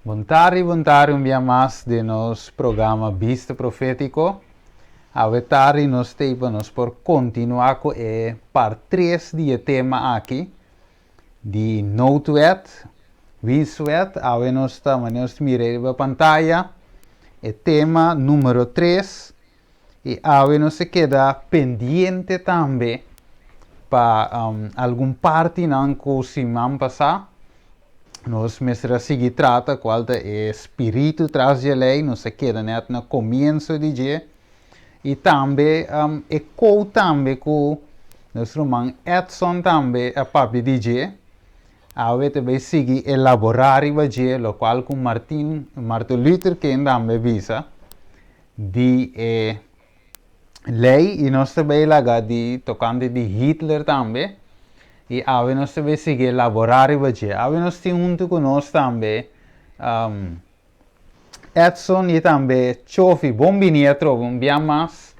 Bon tardi, bon tardi un bia mas den nos programa Bista Profétiko. Awe tardi nos ta pa nos por kontinuá ku e part 3 di e tema aki di Noodwet, Wienswet. Awe nos ta, manera nos ta mira riba pantaya, e tema numero 3 i awe nos a keda pendiente tambe pa algun partinan ku siman pasá nos mester a sigui trata kual ta e spiritu tras dje lei, nos a keda nèt na komienso di dje i tambe e kou tambe ku nos ruman Edson tambe a papia di dje, awe ta bai sigui elaborá riba dje lokual ku Martin Martin Luther King tambe bisa di e lei i nos ta bay laga di tokante di Hitler tambe i awe nos ta bay sigui elaborá riba dje. Awe nos tin huntu ku nos tambe Edson i tambe Chofi. Bon bini atrobe un bia mas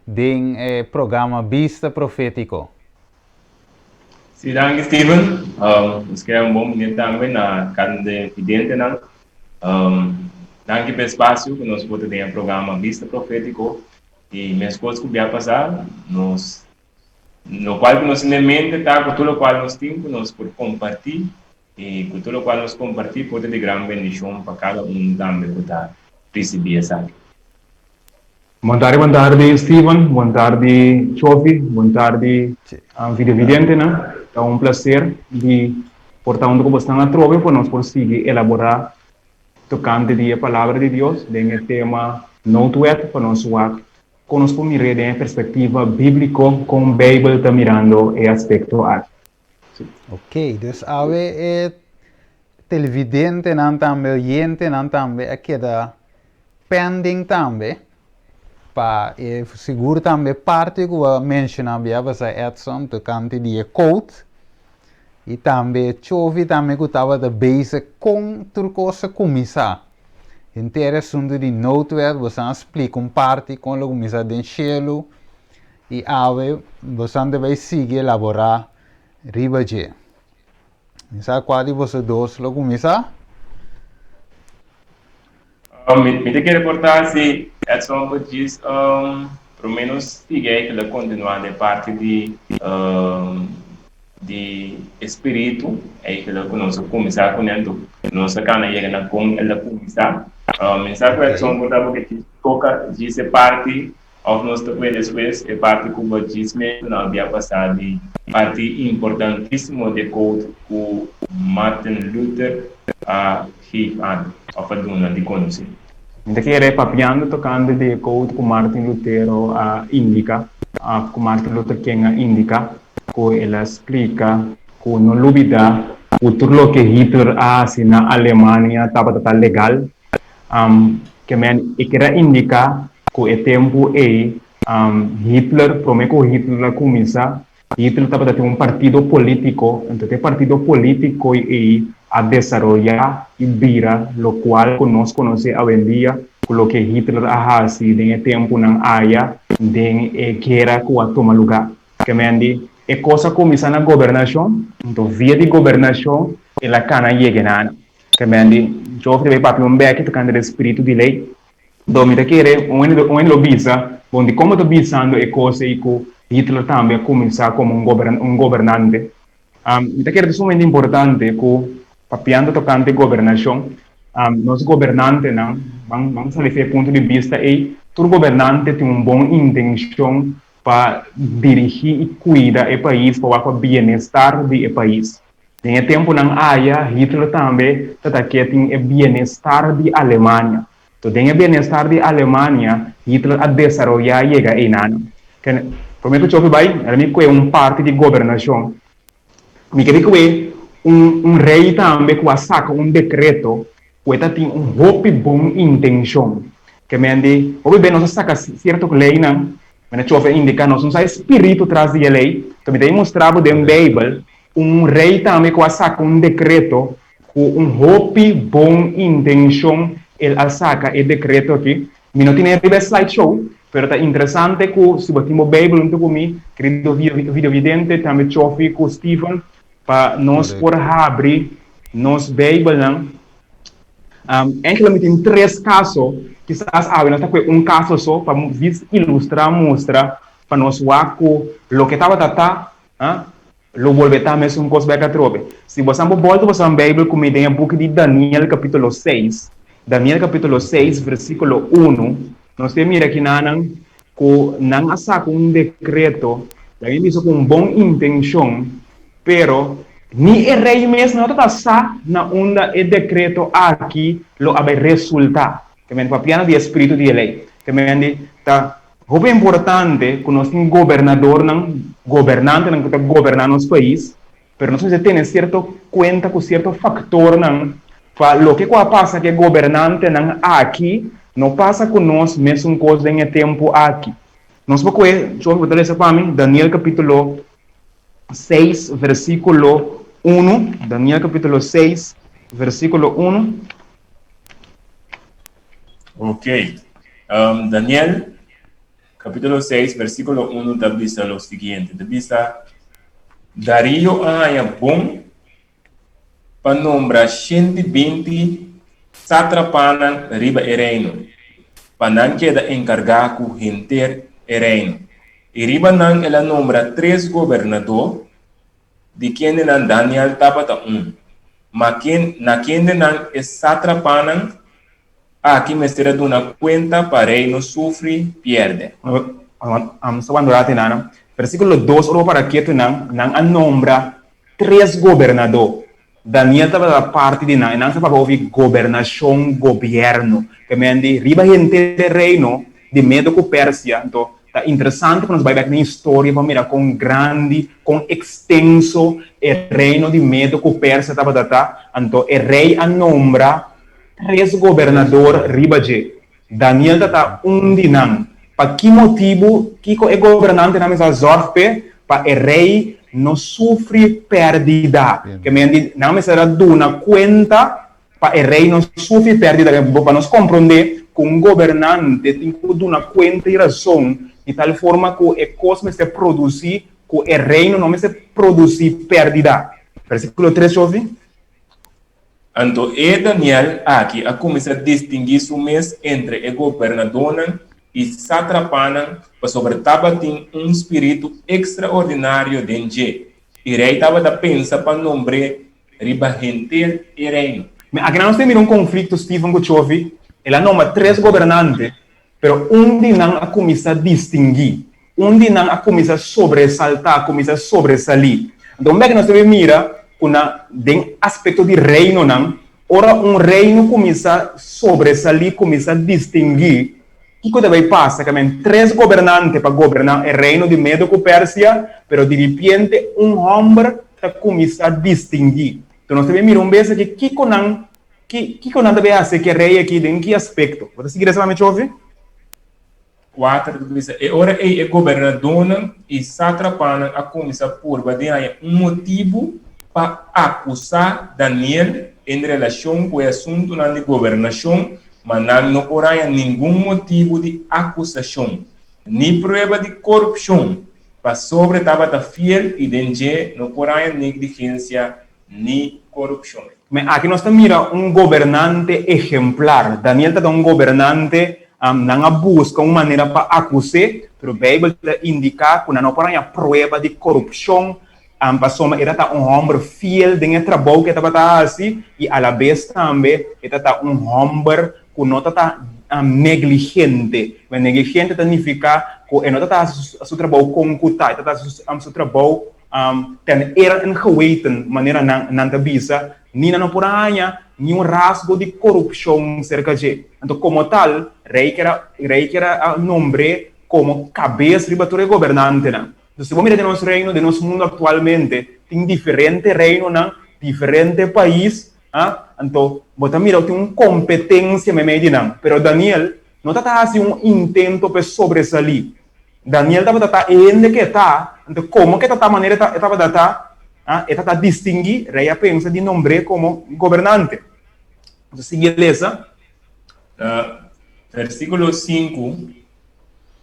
den e programa Bista Profétiko. Sí, danki Steven. Nos kere un bon bini tambe na kada de videntenan. Danki pa e spasio ku nos por ta den e programa Bista Profétiko. I meskos ku bia pasá, nos lokual ku nos tin den mente ta ku tur lokual nos tin ku nos por kompartí i ku tur lokual nos kompartí por ta di gran bendishon pa kada un tambe ku ta risibí esaki. Bon tardi, bon tardi Steven, bon tardi Chofi, bon tardi videovidentenan. Ta un placer di por ta hunto cu bosnan atrobe pa nos por sigui elabora tocante di e Palabra di Dios den e tema Noodwet pa nos wak con nos por mir'é den e perspectiva biblico con Bijbel ta mirando e aspecto aki. Ok, dus awe e televidentenan tambe, oyentenan tambe a keda pending tambe pa e sigur tambe parti ku a menshoná bia pasá Edson tokante di e code i tambe Chovi tambe ku tabata bezig kon tur kos a kuminsá. Henter e asuntu di noodwet boso a splika un parti kon lo kuminsá den shelu i awe boso ta bai sigui elaborá riba dje. Mi sa kua di boso dos lo kuminsá? Mi ta kere por ta si Edson por djis prome nos sigui ei kila kontinuá den parti di di e spiritu ei kila ku nos a kuminsá kuné anto nos a kana yega na kon el a kuminsá. Mi sa ku Edson por ta porque djis toka djis e parti Of nos ta pone despues e parti ku bo djis menshoná bia pasá di parti importantísimo di e quote ku Martin Luther a geef aan of a duna di konosé. Mi ta kere papiando tokante di e quote ku Martin Lutero a indiká, of ku Martin Luther King a indiká, ku el a splika ku no lubidá ku tur loke Hitler a hasi na Alemania tabata ta legal. Ke men e kier a indiká ku e tempu ei Hitler, promé ku Hitler a kuminsá, Hitler tabata tin un partido polítiko, entonces e partido polítiko ei a desaroyá i bira lokual ku nos konosé awendia ku loke Hitler a hasi den e tempunan aya den e guera ku a tuma lugá. Ke men di e kos a kuminsá na gobernashon, enton via di gobernashon el a kana yega nan. Ke men di, Joffrey bai papia un beki tokante di spiritu di lei. Do mi ta kere un hende un hende lo bisa, bon di komo ta bisando e kos ei ku Hitler tambe a kuminsá komo un gober un gobernante. Mi ta kere ta sumamente importante ku papiando tokante gobernashon, nos gobernantenan, ban ban sali for e punto di bista ei, tur gobernante tin un bon intenshon pa dirigí i kuida e pais pa wak pa bienestar di e pais. Den e tempunan aya, Hitler tambe ta ta ke tin e bienestar di Alemania. To den e bienestar di Alemania, Hitler a desaroyá yega einan. Ken, promé ku Chofi bai, el a mi kue un parti di gobernashon. Mi ke di kue un un rei tambe ku a saka un dekreto ku e ta tin un hopi bon intenshon. Ke men di, hopi be nos a saka sierto leinan, mene Chofi a indiká nos no sa e spiritu tras di e lei, to mi ta mustra bo den Beibel Un rei tambe ku a saka un dekreto ku un hopi bon intenshon el a saka e dekreto aki. Mi no tine riba e slide show, pero ta interesante ku si bo tin bo Beibel huntu ku mi, kerido videovidente, tambe Chofi ku Steven, pa nos por habri nos Beibelnan. Eigenlijk mi tin tres kaso, kisas awe nos ta kue un kaso so pa djis ilustrá, mustra pa nos wak ku loke tabata ta, lo bolbe ta mesun kos bek atrobe. Si bosan por bolta bosan Beibel ku mi den e buki di Daniel kapítulo seis, Daniel kapítulo seis versíkulo unu, nos ta mira kinanan ku nan a saka un dekreto, laga mi bisa ku un bon intenshon, pero ni e rei mes no tabata sa na unda e dekreto aki lo a bai resultá. Ke men papiando di e spiritu di e lei. Ke men di ta hopi importante ku nos tin gobernadornan, gobernantenan ku ta goberná nos pais, pero nos mester tene sierto kuenta ku sierto faktornan pa loke ku a pasa ku e gobernantenan aki no pasa ku nos mesun kos den e tempu aki. Nos por kohe, Jovi bo ta lesa pa mi, Daniel kapítulo 6 versíkulo 1, Daniel kapítulo 6 versíkulo 1. Ok. Daniel kapítulo 6 versíkulo 1 ta bisa lo siguiente. Ta bisa, Darío a haña bon pa nombra 120 sátrapanan riba e reino, pa nan keda enkargá ku henter e reino. I riba nan el a nombra tres gobernadó, di kendenan Daniel tabata un. Ma ken, na kendenan e sátrapanan aki mester a duna kuenta pa rei no sufri pierde. Am sa wandora te nan. Versíkulo dos ora bo para ketu nan, nan a nombra tres gobernadó. Daniel tabata parti di nan, i nan sa papia over di gobernashon, gobièrnu. Ke men di riba henter e reino di Medo ku Persia. Anto, ta interesante pa nos bai bèk den historia pa mira kon grandi, kon ekstenso e reino di Medo ku Persia tabata ta. Anto, e rei a nombra tres gobernador riba dje. Daniel ta ta un di nan. Pa ki motibu? Kiko e gobernantenan mester a zòrg p'e? Pa e rei no sufri pèrdida. Ke men di, nan mester a duna kuenta pa e rei no sufri pèrdida. Pa nos komprondé ku un gobernante tin ku duna kuenta i rason di tal forma ku e kos mester produsí ku e reino no mester produsí pèrdida. Versíkulo tres, Jovi. Anto e Daniel aki a kuminsá distinguí su mes entre e gobernadónan i sátrapanan pasobra tabatin un spiritu ekstraordinario den dje, i rei tabata pensa pa nombr'é riba henter e reino. Mi aki nan nos ta mira un konflikto Stephen ku Chofi, el a nombra tres gobernante, pero un di nan a kuminsá distinguí, un di nan a kuminsá sobresaltá, kuminsá sobresalí. Anto un bek nos debe mira ku na den aspekto di reinonan, ora un reino kuminsá sobresalí, kuminsá distinguí, kiko ta bai pasa? Ke men tres gobernante pa goberná e reino di Medo ku Persia, pero diripiente un hòmber ta kuminsá distinguí. Anto nos debe mira un bes aki kiko nan kiko nan ta bai hasi ku e rei aki, den ki aspekto. Bo ta sigui resa pa mi, Chofi? 4 ta bisa, E ora ei e gobernadónan i sátrapanan a kuminsá purba di haña un motibu pa akusá Daniel en relashon ku e asuntunan di gobernashon, ma nan no por haña ningun motibu di akusashon, ni prueba di korupshon, pasobra e tabata fiel i den dje no por haña negligensia ni korupshon. Men aki nos ta mira un gobernante ehemplar. Daniel tabata un gobernante, nan a buska un manera pa akus'é, pero Beibel ta indiká ku nan no por haña prueba di korupshon, pasobra e tabata un hòmber fiel den e trabou ku e tabata hasi i alabes tambe e tabata un hòmber ku no tabata negligente. Negligente ta nifiká ku e no tabata hasi su trabou kon ku ta, e tabata hasi su trabou Ten eer en geweten, manera nan nan ta bisa, ni nan no por a haña niun rasgo di korupshon serka dje. Anto komo tal, rei ker a rei ker a nombr'é komo kabes riba tur e gobernantenan. Entonces, si bo mira den nos reino, den nos mundu aktualmente, tin diferente reinonan, diferente pais, a anto bo ta mira ku tin un kompetensia meimei di nan. Pero Daniel no ta ta hasi un intento pa e sobresalí. Daniel tabata ta e hende ku e ta, anto komo ku e ta ta manera e tabata ta, e ta ta distinguí, rei a pensa di nombr'é komo gobernante. Nos ta sigui lesa. Na versíkulo sinku,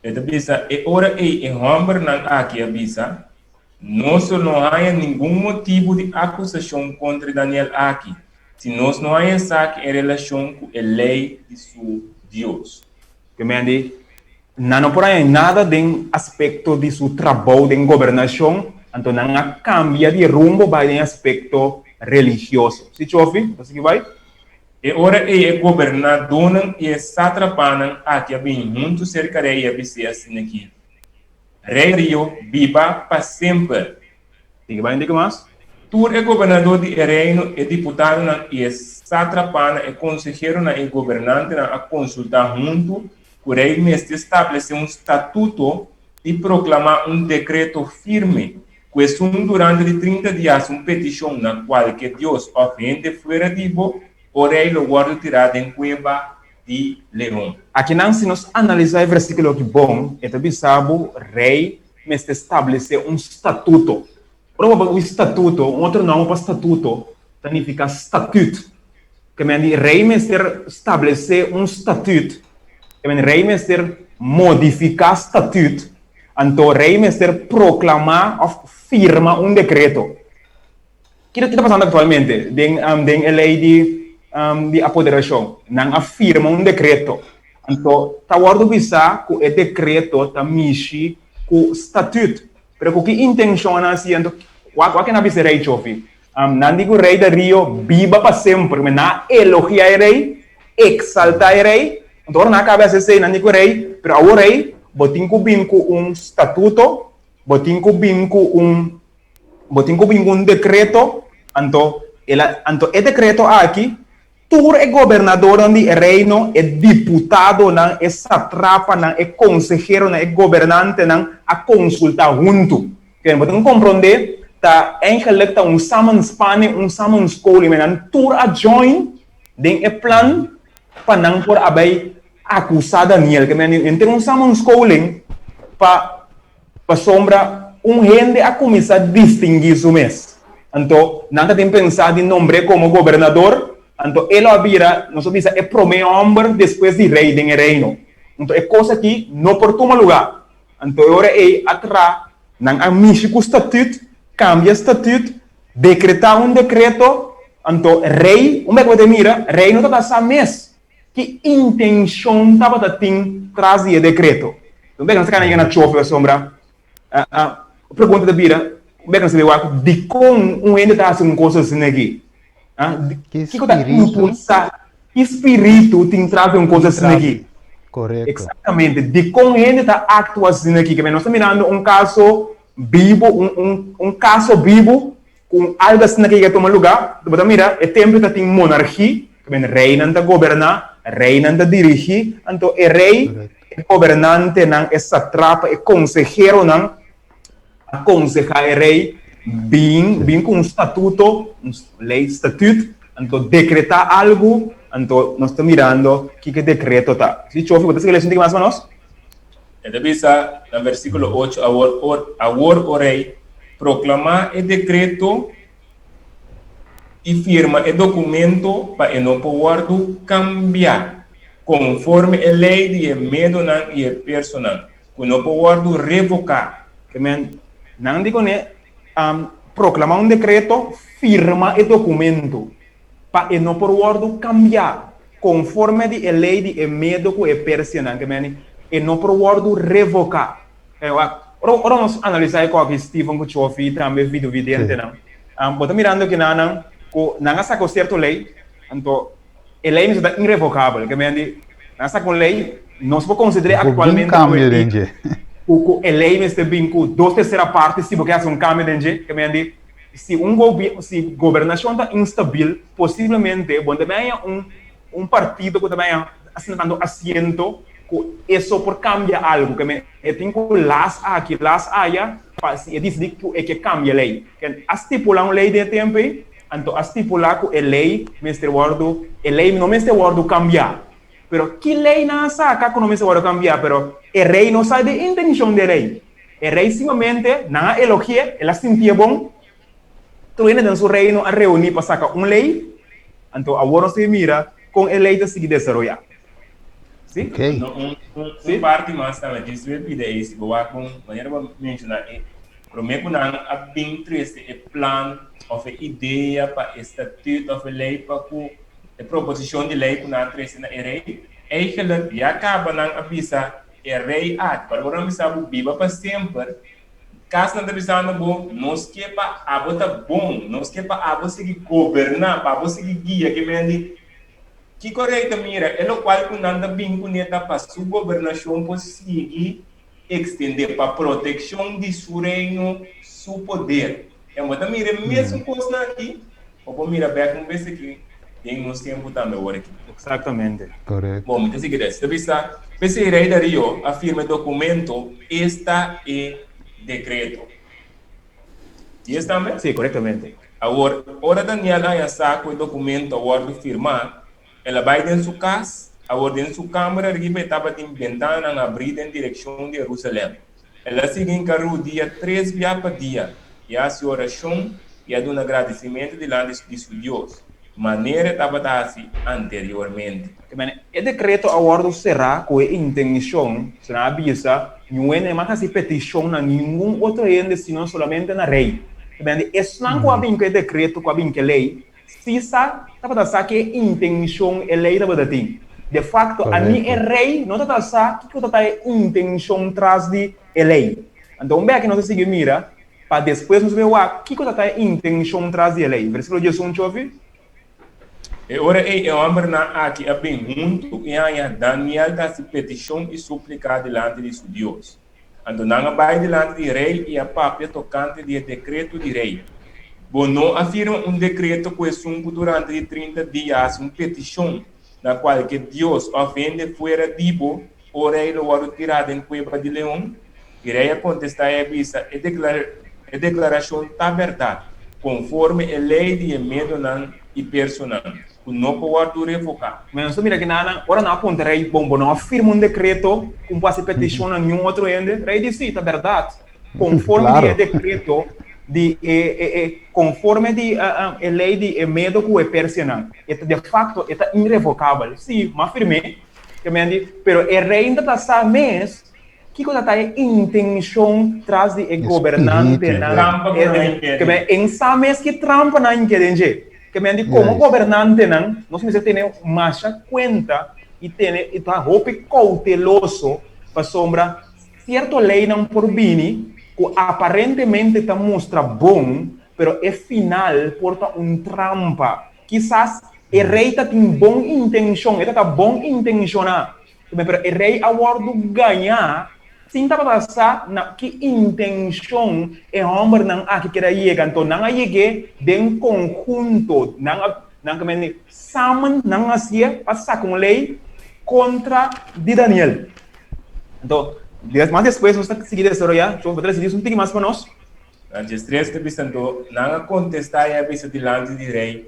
e ta bisa, E ora ei e hòmbernan aki a bisa, Nos lo no haña ningun motibu di akusashon kontra e Daniel aki. Si nos no haña esaki en relashon ku e lei di su Dios. Ke men di, nan no por haña nada den aspekto di su trabou den gobernashon, anto nan a kambia di rumbo bai den aspekto religioso. Si Chofi, ta sigui bai? E ora ei e gobernadónan i e sátrapanan aki a bini huntu serka rei i a bis'é asin'akí, Rei Darío, biba pa semper! Sigui bai un tiki mas. Tur e gobernadó di e reino, e diputadonan i e sátrapanan, e konseheronan i e gobernantenan a konsultá huntu ku rei mester stablesé un statuto i proklamá un dekreto firme ku esun durante di 30 dia hasi un petishon na kualke dios òf hende fuera di bo, o rei lo wòrdu tirá den kueba di leon. Akinan si nos analisá e versíkulo aki bon, e ta bisa bo rei mester stablesé un statuto. Ora bo papia un statuto, un otro nòmber pa statuto ta nifiká statüt. Ke men di rei mester stablesé un statüt, ke men rei mester modifiká statüt, anto rei mester proklamá òf firma un dekreto. Kiko ta pasando aktualmente den den e lei di di apoderashon? Nan a firma un dekreto, anto ta wòrdu bisá ku e dekreto ta mishi ku statüt. Pero ku ki intenshon nan a hasi anto? Wak wak nan a bisa e rei chofi. Nan di ku rei Darío biba pa semper. Nan a elogiá e rei, eksaltá e rei. Anto ora nan a kaba di hasi esei, nan di ku e rei, Pero awor rei, bo tin ku bin ku un statuto, bo tin ku bin ku un Bo tin ku bin ku un dekreto, anto el a, anto e dekreto aki, tur e gobernadornan di e reino, e diputadonan, e satrapanan, e konseheronan, e gobernantenan a konsultá huntu. Kende bo tin ku komprondé, ta eigenlik ta un samenspanning, un samenscholing, nan tur a join den e plan pa nan por a bai akusá Daniel. Kende nan tin un samenscholing pa. Pasobra un hende a kuminsá distinguí su mes. Anto, nan ta tin pensá di nombr'é komo gobernador, anto e lo a bira, nos a bisa, e promé hòmber despues di rei den e reino. Anto e kos akí no por tuma lugá. Anto e ora ei a traha, nan a mishi ku statüt, kambia statüt, dekretá un dekreto, anto rei, un bek bo ta mira, rei no tabata sa mes Ki intenshon tabata tin tras di e dekreto? Un bek nos ta kana yega na chofe pasobra e pregunta ta bira, un bek nos ta bin wak dikon un hende ta hasi un kos asina aki? Kiko ta impulsa, ki spiritu tin tras di un kos asina aki? Korekto. Eksaktamente, dikon hende ta aktua asina aki? Nos ta mirando un kaso bibu, un kaso bibu Ku algu asina ke yega tuma lugá, bo ta mira e templo ta tin monargi, ta ben reinan ta goberná, reinan ta dirigí, anto e rei, e gobernantenan, e satrapa, e konseheronan a konsehá e rei bin bin ku un statuto, un lei, statut, anto dekretá algu, anto nos ta mirando kiko e dekreto ta. Si Chofi, bo ta sigui lesa un tiki mas pa nos? E ta bisa na versíkulo ocho, Awor, awor, o rei, proklamá e dekreto i firma e dokumento pa e no por wòrdu kambiá, konforme e lei di e medonan i e personan, ku no por wòrdu revoká. Ke men, nan di kuné, Proklamá un dekreto, firma e dokumento. pa e no por wòrdu kambiá konforme di e lei di e Medo ku e Persianan, ke meni e no por wòrdu revoká. Ora ora nos analisá e kòki Steven ku Chofi i tambe viduvidentenan, bo ta mirando kinanan ku nan a saka un sierto lei, anto e lei mester ta irrevokabel, ke meni nan a saka un lei, nos por konsider'é aktualmente awe dia ku e lei mester bin ku dos tersera parti si bo ke hasi un kambio den dje, ke meni Si un si gobernashon ta instabil, posiblemente bo ta haña un un partido ku ta haña asina tantu asiento ku eso por kambia algu. Ke men e tin ku las aki, las aya pa si e disidí ku e ke kambia lei. Ke a stipulá un lei den e tempu ei, anto a stipulá ku e lei mester wòrdu, e lei no mester wòrdu kambiá. Pero ki lei nan a saka ku no mester wòrdu kambiá? Pero e rei no sa di e intenshon di e rei. E rei simplemente, nan a elogi'é, el a sintié bon. Tur hende den su reino a reuní pa saka un lei, anto awor nos tin mira kon e lei ta sigui desaroyá. Sí? Okey. No, un, un, un parti mas tambe, djis mi pide ei, si bo wak un, manera bo menshoná e. Promé ku nan a bin trese e plan òf e idea pa e statüt òf e lei pa ku e proposishon di lei ku nan a trese na e rei, eigenlik ya kaba nan a bisa e rei aki, Pasobra ora nan bisa bo biba pa semper, kas nan ta bisando bo, nos ke pa abo ta bon, nos ke pa abo sigui goberná, pa abo sigui guia. Ke men di, kiko rei ta mira? E lokual ku nan ta bin kuné ta pa su gobernashon por sigui Extendé pa protekshon di su reino, su poder. En bo ta mira e mesun kosnan aki, bo por mira bek un bes aki den nos tempu tambe awor aki. Exactamente. Correcto. Bon, mi ta sigui des. Ta bisa, P'esei rei Darío a firma e documento, esta e decreto. Dies tambe? Sí, correctamente. Awor, ora Daniel a haña sa ku e documento a wòrdu firmá, El a bai den su kas, awor den su kamber ariba e tabatin bentananan abrí den direkshon di Herusalèm. El a sigui hinka rudia tres bia pa dia i a hasi orashon i a duna gradisimentu dilanti di su Dios, manera e tabata hasi anteriormente. Kemene, e dekreto a wòrdu será ku e intenshon, si nan a bisa, niun hende no mag hasi petishon na ningun otro hende sino solamente na rei. Kemene, esnan ku a bin ku e dekreto, ku a bin ku e lei, Si sa tabata sa ki e intenshon e lei tabata tin. De fakto, a ni e rei no tabata sa kiko tabata e intenshon tras di e lei. Anto un bek nos a sigui mira pa despues nos bay wak kiko tabata e intenshon tras di e lei. Versíkulo diesun, Chofi. E ora ei e hòmbernan aki a bin huntu i haña Daniel ta hasi petishon i súplika dilanti di su Dios. Anto nan a bai dilanti di rei i a papia tokante di e dekreto di rei. Bo no a firma un dekreto ku esun ku durante di trinta dia hasi un petishon na kualke dios òf hende fuera di bo, o rei lo wòrdu tirá den kueba di leon? I rei a kontestá i a bisa, E deklarashon ta bèrdat, konforme e lei di e medonan i personan. ku no por wòrdu revoká. Ma nos ta mira kinanan, ora nan a puntra rei, Bon, bo no a firma un dekreto ku bo hasi petishon na niun otro hende? Rei di, Sí, ta bèrdat. Konforme di e dekreto di e e konforme di e lei di e medo ku e persianan, e ta de fakto e ta inrevokabel. Sí, m'a firm'é, pero e rei no ta sa mes Kiko ta ta e intenshon tras di e gobernantenan? Trampa ku nan a kere. En sa mes ki trampa nan a kere dje. Ke men di komo gobernantenan nos mester tene masha kuenta i tene i ta hopi kouteloso pasobra sierto leinan por bini ku aparentemente ta mustra bon pero e final por ta un trampa. Kisas e rei ta tin bon intenshon, e ta ta bon intenshoná. Pero e rei a wòrdu gañá sin tabata sa na ki intenshon e hòmbernan aki ker a yega. Anto nan a yeg'é den konhunto, nan a nan ke mende samen nan hasié pa saka un lei kontra di Daniel. Anto, mas despues nos ta sigui desaroyá. Bo ta resibi un tiki mas pa nos? Na diestres ta bisa anto, nan a kontestá i a bisa dilanti di rei,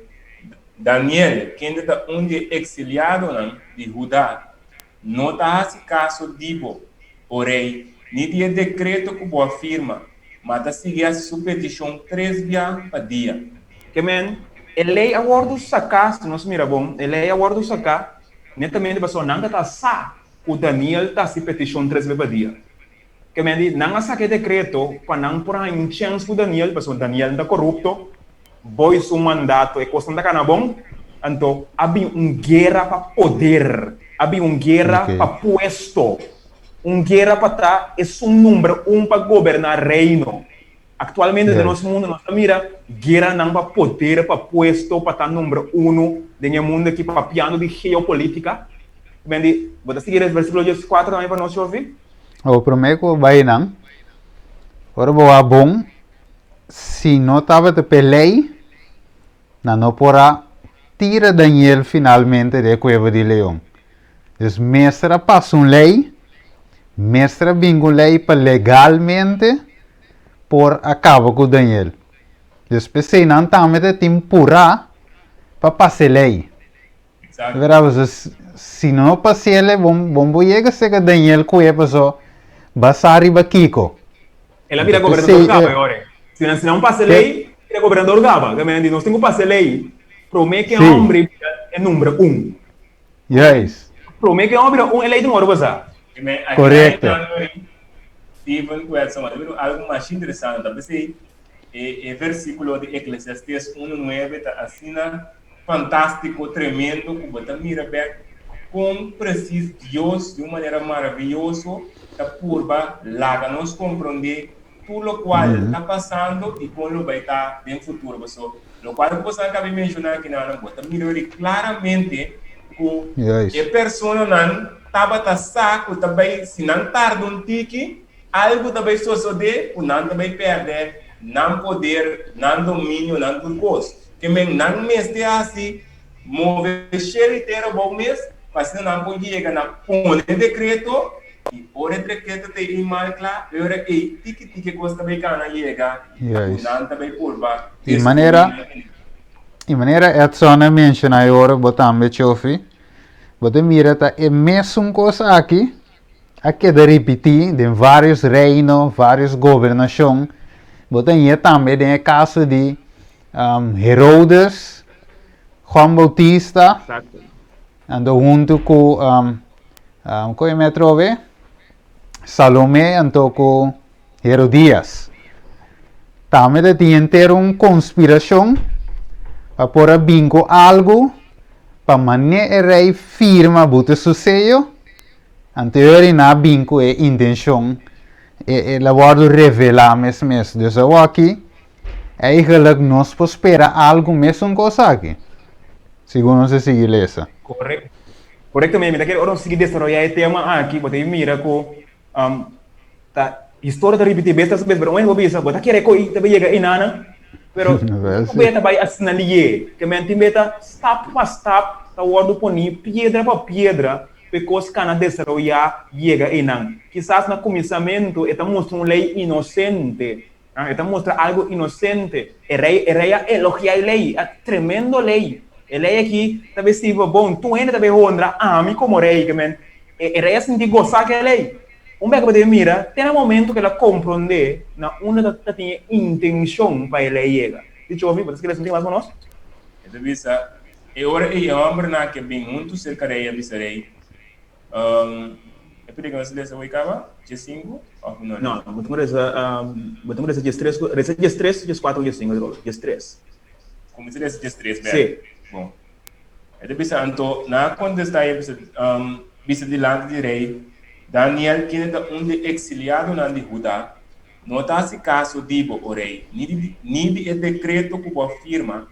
Daniel, kende ta un di e eksiliadonan di Huda, no ta hasi kaso di bo, o rei, ni di e dekreto ku bo a firma, ma ta sigui hasi su petishon tres bia pa dia. Ke men, e lei a wòrdu saká, si nos mira bon, e lei a wòrdu saká netamente pasobra nan ta ta sa ku Daniel ta hasi petishon tres bia pa dia. Ke men di, nan a saka e dekreto pa nan por haña un chèns ku Daniel, pasobra Daniel no ta korupto, bou su mandato e kosnan ta kana bon. Anto a bin un guera pa poder, a bin un guera pa puesto, un guera pa ta esun number un pa goberná reino. Aktualmente den nos mundu nos ta mira gueranan pa poder, pa puesto, pa ta number uno den e mundu aki papiando di geopolítika. Ke men di, bo ta sigui e versíkulo dieskuater tambe pa nos, Jovi? O promé ku bo bai nan, ora bo wak bon, si no tabata p'e lei, nan no por a tira Daniel finalmente den e kueba di leon. Dus mester a pasa un lei, mester a bin ku un lei pa legalmente por a kaba ku Daniel. Dus p'esei nan tambe ta tin purá pa pasa e lei. Verá, paso si no pasiele, bon, bon bo yega seka Daniel kue, paso basá riba kiko? El a bira gobernador gaba e ora. Si nan, si nan pasa e lei, bira gobernador gaba. Ke men di, nos tin ku pasa e lei promé ke hombre bira e number un. Juist. Promé ke hombre bira un, e lei tin ora basá. Korekto. Steven ku Edson, a bira algu masha interesante. Ta p'esei e versíkulo di Eklesiastés unu nuebe ta asina fantástiko, tremendo, ku bo ta mira bèk kon presis Dios di un manera maravioso ta purba laga nos komprondé tur lokual ta pasando i kon lo bai ta den futuro. Pasobra lokual ku boso a kabi menshoná akinan, bo ta mira ori klaramente ku e personanan tabata sa ku ta bai, si nan tarda un tiki, algu ta bai sosodé ku nan ta bai pèrdè nan poder, nan dominio, nan tur kos. Ke men nan mester hasi move shelu i tera bou mes pa asina nan por yega na pone dekreto i ora e dekreto ta ei mal kla, e ora ei tiki tiki e kos ta bai kana yega ku nan ta bai purba destruí nan enemigu. I manera Edson a menshoná e ora bo tambe Chofi, bo ta mira ta e mesun kos aki a keda ripití den vários reino, vários gobernashon. Bo ta hañ'é tambe den e kaso di Herodes, Juan Bautista, anto huntu ku ku e atrobe? Salomé anto ku Herodias. Tambe ta tin henter un konspirashon pa por a bin ku algu pa manera e rei firma buta su seyo, anto e ora nan a bin ku e intenshon, el a wòrdu revelá mes mes. Dus awor aki, eigenlijk nos por spera algu mesun kos aki, segun nos a sigui lesa. Korekto. Korekto mi ta kere ora nos sigui desaroyá e tema aki, bo ta mira ku Ta historia ta ripiti bes tras bes, pero un hende por bisa, bo ta kere ku ta bai yega einanan, pero ku bo ta bai asina liye, ke men tin be ta stap pa stap ta wòrdu poni piedra pa piedra pa e kos kana desaroyá yega einan. Kisas na kuminsamentu e ta mustra un lei inosente, e ta mustra algu inosente, e rei e rei a elogiá e lei, a tremendo lei, e lei aki ta bai sirbi pa bon, tur hende ta bai honra ami komo rei, ke men E rei a sinti gosá ku e lei. Un bek bo debe mira te na momentu ku el a komprondé na unda ta tin e intenshon pa e lei yega. Di Chofi, bo ta skirbi esun mas pa nos? E ta bisa, E ora ei e hòmbernan ke bin huntu serka rei a bisa rei, E pidi ku nos lesa wei kaba? Diesinku òf no lesa? No, bo tin ku resa, bo tin ku resa diestres, resa diestres, dieskuater ku diesinku, diestres. Kuminsá lesa diestres bèk? Sí. Bon. E ta bisa anto, Nan a kontestá i a bisa, Bisa dilanti di rei, Daniel, kende ta un di e eksiliadonan di Huda, no ta hasi kaso di bo, o rei, ni di ni di e dekreto ku bo a firma,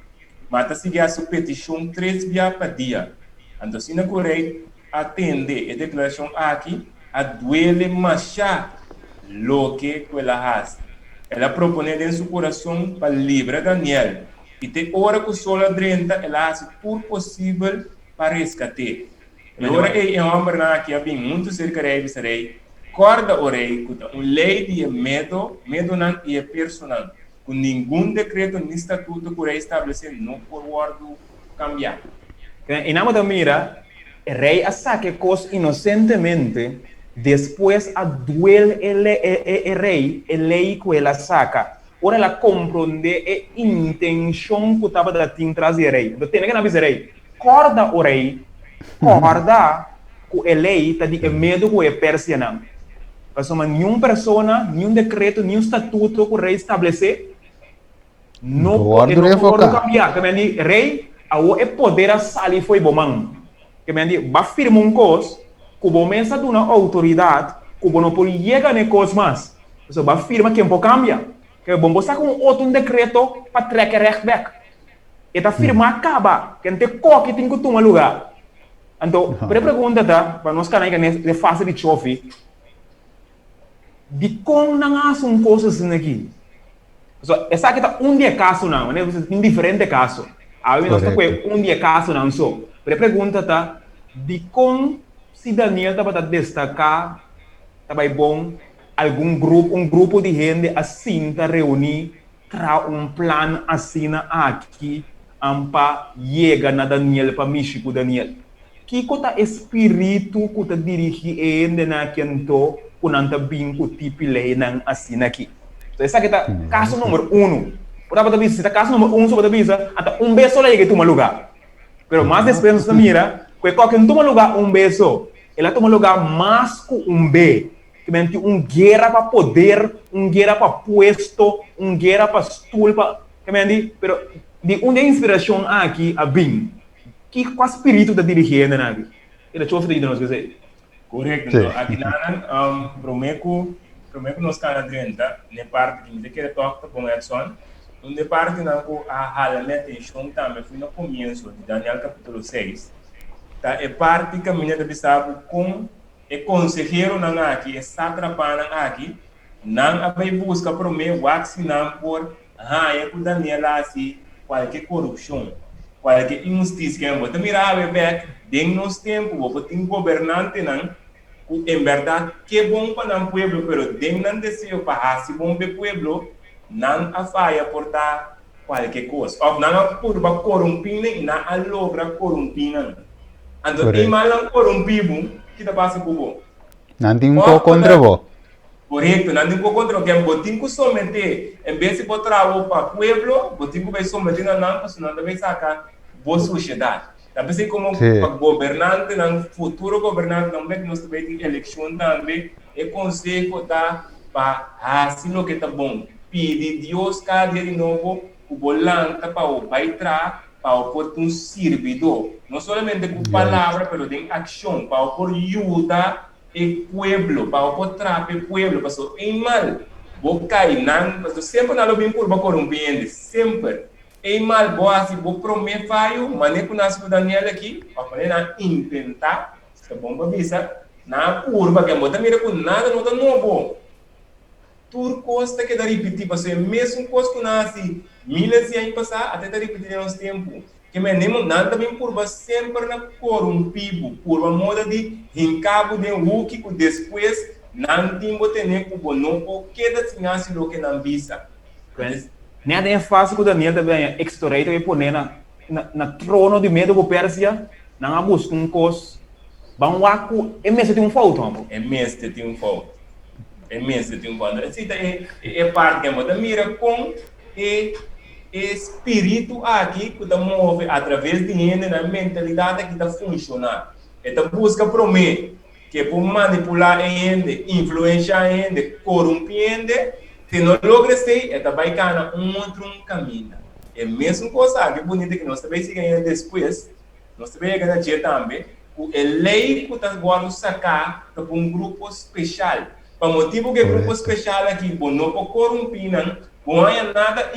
ma ta sigui hasi su petishon tres bia pa dia. Anto asina ku rei a tende e deklarashon aki, a duele mashá loke ku el a hasi. El a proponé den su kurason pa libra Daniel. I te ora ku sol a drenta, el a hasi tur posibel pa reskat'é. E ora ei e hòmbernan aki a bin huntu serka rei i bisa rei, Kòrda, o rei, ku ta un lei di e medo, medonan i e personan, ku ningun dekreto ni statuto ku rei stablesé no por wòrdu kambiá. I nan bo ta mira, e rei a saka e kos inosentemente, despues a duel e rei e lei ku el a saka. Ora el a komprondé e intenshon ku tabata tin tras di e rei. Anto tene ke nan bisa e rei, Kòrda, o rei, kòrda ku e lei ta di e medo ku e persianan. Pasobra niun persona, niun dekreto, niun statuto ku rei stablesé no por, e no por wòrdu kambiá. Ke men di, Rei, awor e poder a sali fo'i bo man. Ke men di, Bo a firma un kos ku bo mes a duna outoridat ku bo no por yega na e kos mas. Pasobra bo a firma ken por kambia. Ke bo no por saka un otro un dekreto pa trek e règt bèk. E ta firmá kaba. Ken te koki tin ku tuma lugá. Anto, pero e pregunta ta, pa nos kana yega na e fase di chofi, dikon nan a hasi un kos asina aki? Pasobra esaki ta un di e kasonan, manera ku tin diferente kaso. Awe nos ta kohe un di e kasonan so. Pero e pregunta ta, dikon si Daniel tabata destaká ta bai bon, algun grupo, un grupo di hende a sinta reuní traha un plan asina aki pa yega na Daniel, pa mishi ku Daniel? Kiko ta e spiritu ku ta dirigí e hendenan aki anto ku nan ta bin ku tipi leinan asina aki? So esaki ta kaso number uno. Bo tabata bisa, si ta kaso number uno so bo ta bisa, ata un bes so la yega e tuma lugá. Pero mas despues nos ta mira ku e kòke no tuma lugá un bes so, el a tuma lugá mas ku un be. Ke men tin un guera pa poder, un guera pa puesto, un guera pa stul, pa, ke men di, pero di unda e inspirashon aki a bin? Ki, kua spiritu ta dirigi hendenan aki? E ta chofi ta yuda nos ku esei. Korekto, anto akinanan promé ku promé ku nos kana drenta n'e parti ki mi ta kere tòg ta bon Edson, un di e partinan ku a hala mi atenshon tambe fui na komienso di Daniel kapítulo seis, ta e parti kaminda ta bisa bo kon E konseheronan aki, e satrapanan aki, nan a bai buska promé wak si nan por haña ku Daniel a hasi kualke korupshon, kualke inhustisia. Bo ta mira awe bèk den nos tempu, bo por tin gobernantenan ku en bèrdat ke bon pa nan pueblo, pero den nan deseo pa hasi bon pa e pueblo, nan a faya por ta kualke kos. Òf nan a purba korumpí nan i nan a logra korumpí nan. Anto e malnan korumpí bo, ki ta pasa ku bo? Nan tin un kos kontra bo. Korekto, nan tin un kos kontra bo. Ken bo tin ku someté, en bes di bo traha bo pa pueblo, bo tin ku bai someté na nan, pasobra nan ta bai saka bo sushedat. Ta p'esei komo pa gobernantenan, futuro gobernantenan, unda ku nos ta bai tin elekshon tambe, e konseho ta pa hasi loke ta bon. Pidi Dios kada dia di nobo ku bo lanta pa bo bai traha, pa bo por ta un sirbidó, no solamente ku palabra pero den akshon, pa bo por yuda e pueblo, pa bo por traha pa e pueblo, pasobra ein mal bo kai nan, pasobra semper nan lo bin purba korumpí hende, semper. Ein mal bo hasi bo promé fayo, manera ku nan hasi ku Daniel aki, òf manera nan a intentá, ta bon pa bisa, nan a purba, ke bo ta mira ku nada no ta nobo. Tur kos ta keda ripití, pasobra e mesun kos ku nan hasi míles di aña pasá a ta ripití den nos tempu. Ke manera nan ta bin purba semper na korumpí bo, purba moda di hinká bo den huki ku despues nan tin bo tene ku bo no por keda sin hasi loke nan bisa. Nèt den e fase ku Daniel ta bini éksito, rei ta bin pon'é na trono di Medo ku Persia, nan a buska un kos ban wak ku e mester tin un fout, homber. E mester tin un fout. E mester tin un fout. Esei ta e e parti ku bo ta mira kon e e spiritu aki ku ta move atraves di hende nan mentalidat aki ta funshoná. E ta buska promé ke por manipulá e hende, influenshá e hende, korumpí hende. Si no logra esei, e ta bai kana un otro un kaminda. E mesun kos aki bunita ku nos ta bai sigui haña despues. Nos ta yega na dje tambe ku e lei ku ta wòrdu saká ta pa un grupo speshal. Pa motibu ku e grupo speshal aki bo no por korumpí nan, bo no haña nada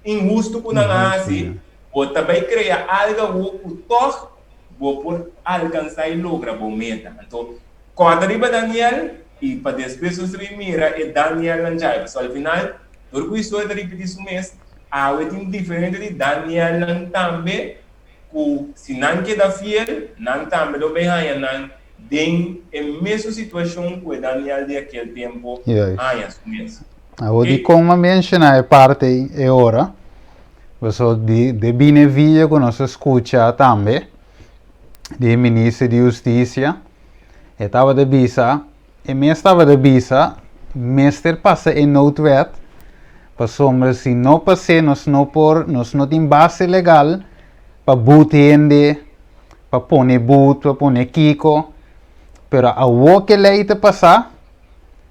inhustu ku nan a hasi, bo ta bai krea algu awor ku tòg bo por alkansá i logra bo meta. Anto, kòrda riba Daniel i pa despues nos ta bin mira e Danielnan djai. Pasobra al final, dor ku historia ta ripití su mes, awe tin diferente di Danielnan tambe ku si nan keda fiel, nan tambe lo bay haña nan den e mesun situashon ku e Daniel di akel tempu haña su mes. Awor dikon mi a menshoná e parti ei e ora? Pasobra di debí na e video ku nos a skucha tambe di e minister di hustisia, e tabata bisa E mes tabata bisa, Mester pasa e noodwet, pasobra si no pas'é nos no por, nos no tin base legal pa but hende, pa pone but, pa pone kiko. Pero awor ku e lei ta pasá,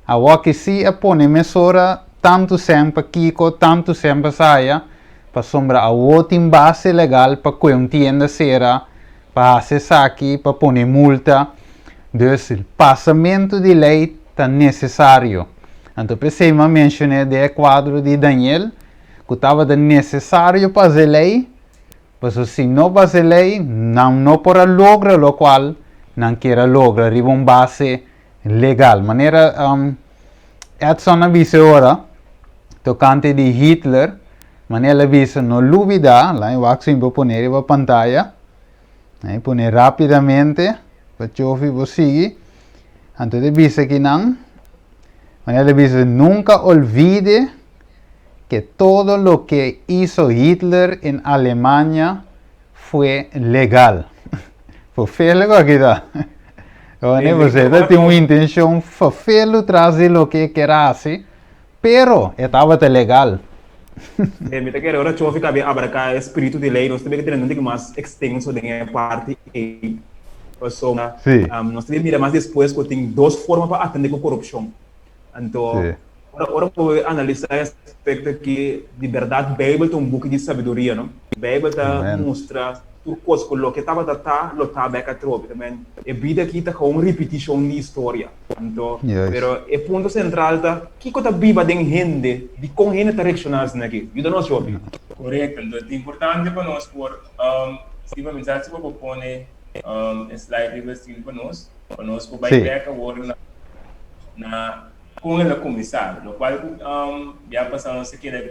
awor ku sí a pone mesora tantu sèn pa kiko, tantu sèn pa saya, pasobra awor tin base legal pa kue un tienda sera, pa hasi esaki, pa pone multa. Dus pasamentu di lei ta nesesario. Anto p'esei mi a menshoné den e kuadro di Daniel ku tabata nesesario pasa e lei, pasobra si no pasa e lei nan no por a logra lokual nan kier a logra riba un base legal. Manera Edson a bisa e ora tokante di Hitler, manera el a bisa no lubida, laat mi wak si mi por pone riba pantaya. Ahí pone rápidamente pa chofi bo sigui. Anto te bisa ki nan, manera te bisa, nunca olvide que todo lo que hizo Hitler en Alemania fue legal. Fofelo ku aki ta. Wanneer bo ta tin un intencion fofelo tras di loke e kier hasi, Pero e tabata legal. E mi ta kere ora Chofi kabia abarká e spiritu di lei, nos ta bira tene un tiki mas ekstenso den e parti ei. Pasobra nos ta mira mas despues ku tin dos forma pa atende ku korupshon. Anto ora bo analisá e aspekto aki, di bèrdat Beibel ta un buki di sabiduria, no? Beibel ta mustra tur kos ku loke tabata ta, lo ta bèk atrobe. Ta men e bida aki ta un ripitishon di historia. Anto, pero e punto sentral ta, kiko ta biba den hende? Dikon hende ta reakshoná asina aki? Yuda nos, Jobi. Korekto. Anto ta importante pa nos por, Steven, mi sa si bo por pone e slide riba screen pa nos, pa nos por bai bek awor na kon el a kuminsá. Lokual ku bia pasá nos a keda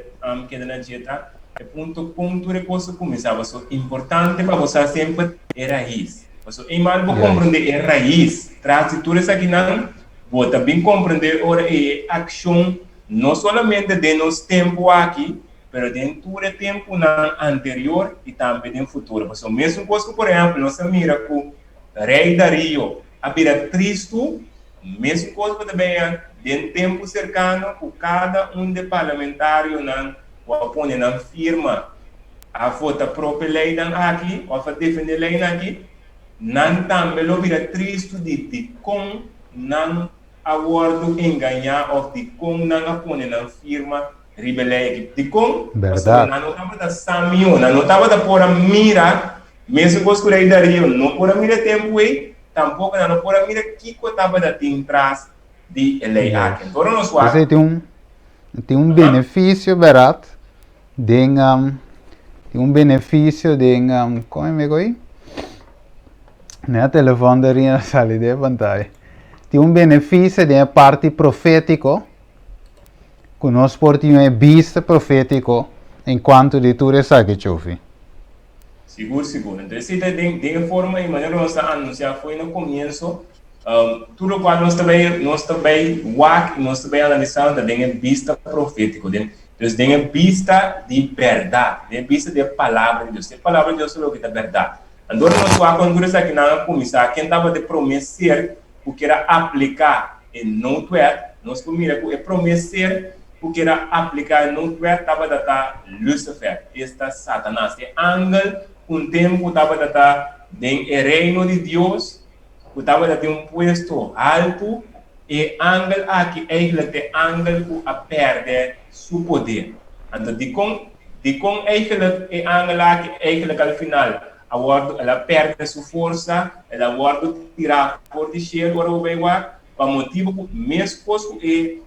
keda na dje ta e punto kon tur e kos a kuminsá. Pasobra importante pa bo sa semper e rais. Pasobra eenmaal bo komprendé e rais tras di tur esakinan, bo ta bin komprendé ora ei e akshon no solamente den nos tempu aki, pero den tur e tempunan anterior i tambe den futuro. Pasobra mesun kos ku por ehèmpel nos a mira ku Rei Darío a bira tristu, mesun kos bo ta bea den tempu serkano ku kada un di e parlamentarionan ku a pone nan firma a vota pro p'e leinan aki òf a defendé leinan aki, nan tambe lo bira tristu di dikon nan a wòrdu engañá òf dikon nan a pone nan firma riba e lei aki. Dikon? Pasobra nan no tabata sa mihó, nan no tabata por a mira, mesun kos ku rei Darío no por a mira e tempu ei, tampoko nan no por a mira kiko tabata tin tras di e lei aki. Anto ora nos wak. Esei tin un, tin un benefisio bèrdat den, tin un benefisio den, kon e meko ei? Nea telefòn ta ria sali den e pantaya. Tin un benefisio den e parti profétiko. Ku nos por tin un e bista profétiko en kuantu di tur esaki, Chofi. Sigur, sigur. Entonces esei ta den den e forma i manera nos ta anunsiá fo'i na komienso, tur lokual nos ta bai nos ta bai wak i nos ta bai analisá ta den e bista profétiko, den dus den e bista di bèrdat, den e bista di e Palabra di Dios. E Palabra di Dios ta loke ta bèrdat. Anto ora nos wak kon tur esakinan a kuminsá, ken tabata e promé ser ku kier a apliká e noodwet, nos por mira ku e promé ser ku kier a apliká e noodwet tabata ta Lucifer, esta Satanas, e angel ku un tempu tabata ta den e reino di Dios, ku tabata tin un puesto haltu. E angel aki eigenlijk ta e angel ku a pèrdè su poder. Anto dikon dikon eigenlijk e angel aki eigenlijk al final a wòrdu, el a pèrdè su forsa, el a wòrdu tirá for di shelu ora bo bai wak, pa motibu ku meskos ku e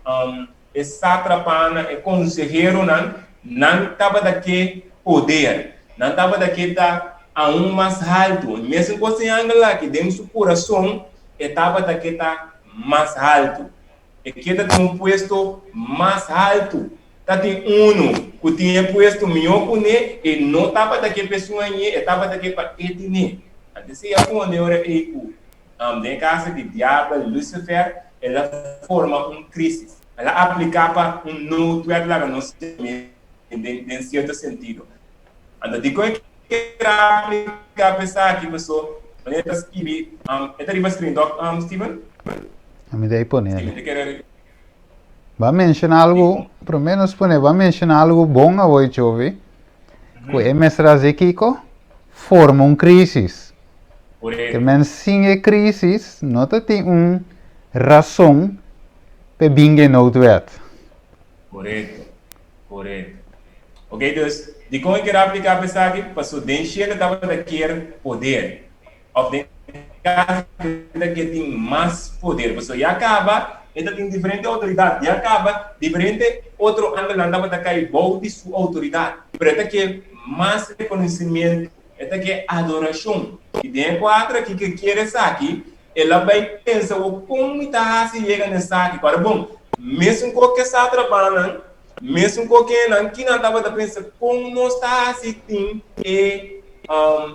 e sátrapanan, e konseheronan, nan tabata ke poder, nan tabata ke ta aun mas haltu. I mesun kos e angel aki, den su kurason e tabata ke ta mas haltu. E ke ta tin un puesto mas haltu. Ta tin unu ku tin e puesto mihó kuné, e no tabata ke pa esun hañ'é, e tabata ke pa e tin'é. Anto esei a pone ora ei ku den e kaso di diabel, Lucifer, el a forma un krísis. El a apliká pa un noodwet laga nos yam'é den sierto sentido. Anto dikon e kier a apliká pa esaki? Paso manera ta skibi, e ta riba screen tok, Steven? Mi ta ei pone. Ba menciona algo, prome nos pone, ba menciona algo bon awor, Chovi, ku e mester haci kiko? Forma un crisis. Ke men sin e crisis no ta tin un rason p'e bin e noodwet. Korekto, korekto. Ok, dus, dikon e kier aplika pa esaki? Paso den shelu tabata kier poder. Of den caso ta ke tin mas poder, pasobra ya caba e ta tin diferente autoridad, ya caba diferente otro angelnan tabata cay bou di su autoridad, pero e ta ke mas reconocimiento, e ta ke adoracion. Y den e cuadro aki ke kier esaki, el a bay pensa, Wo con mi ta haci yega na esaki? Cu ora bon, mesun cos ke satrapanan, Mesun kokenan kinan tabata pensa kon nos ta hasi tin e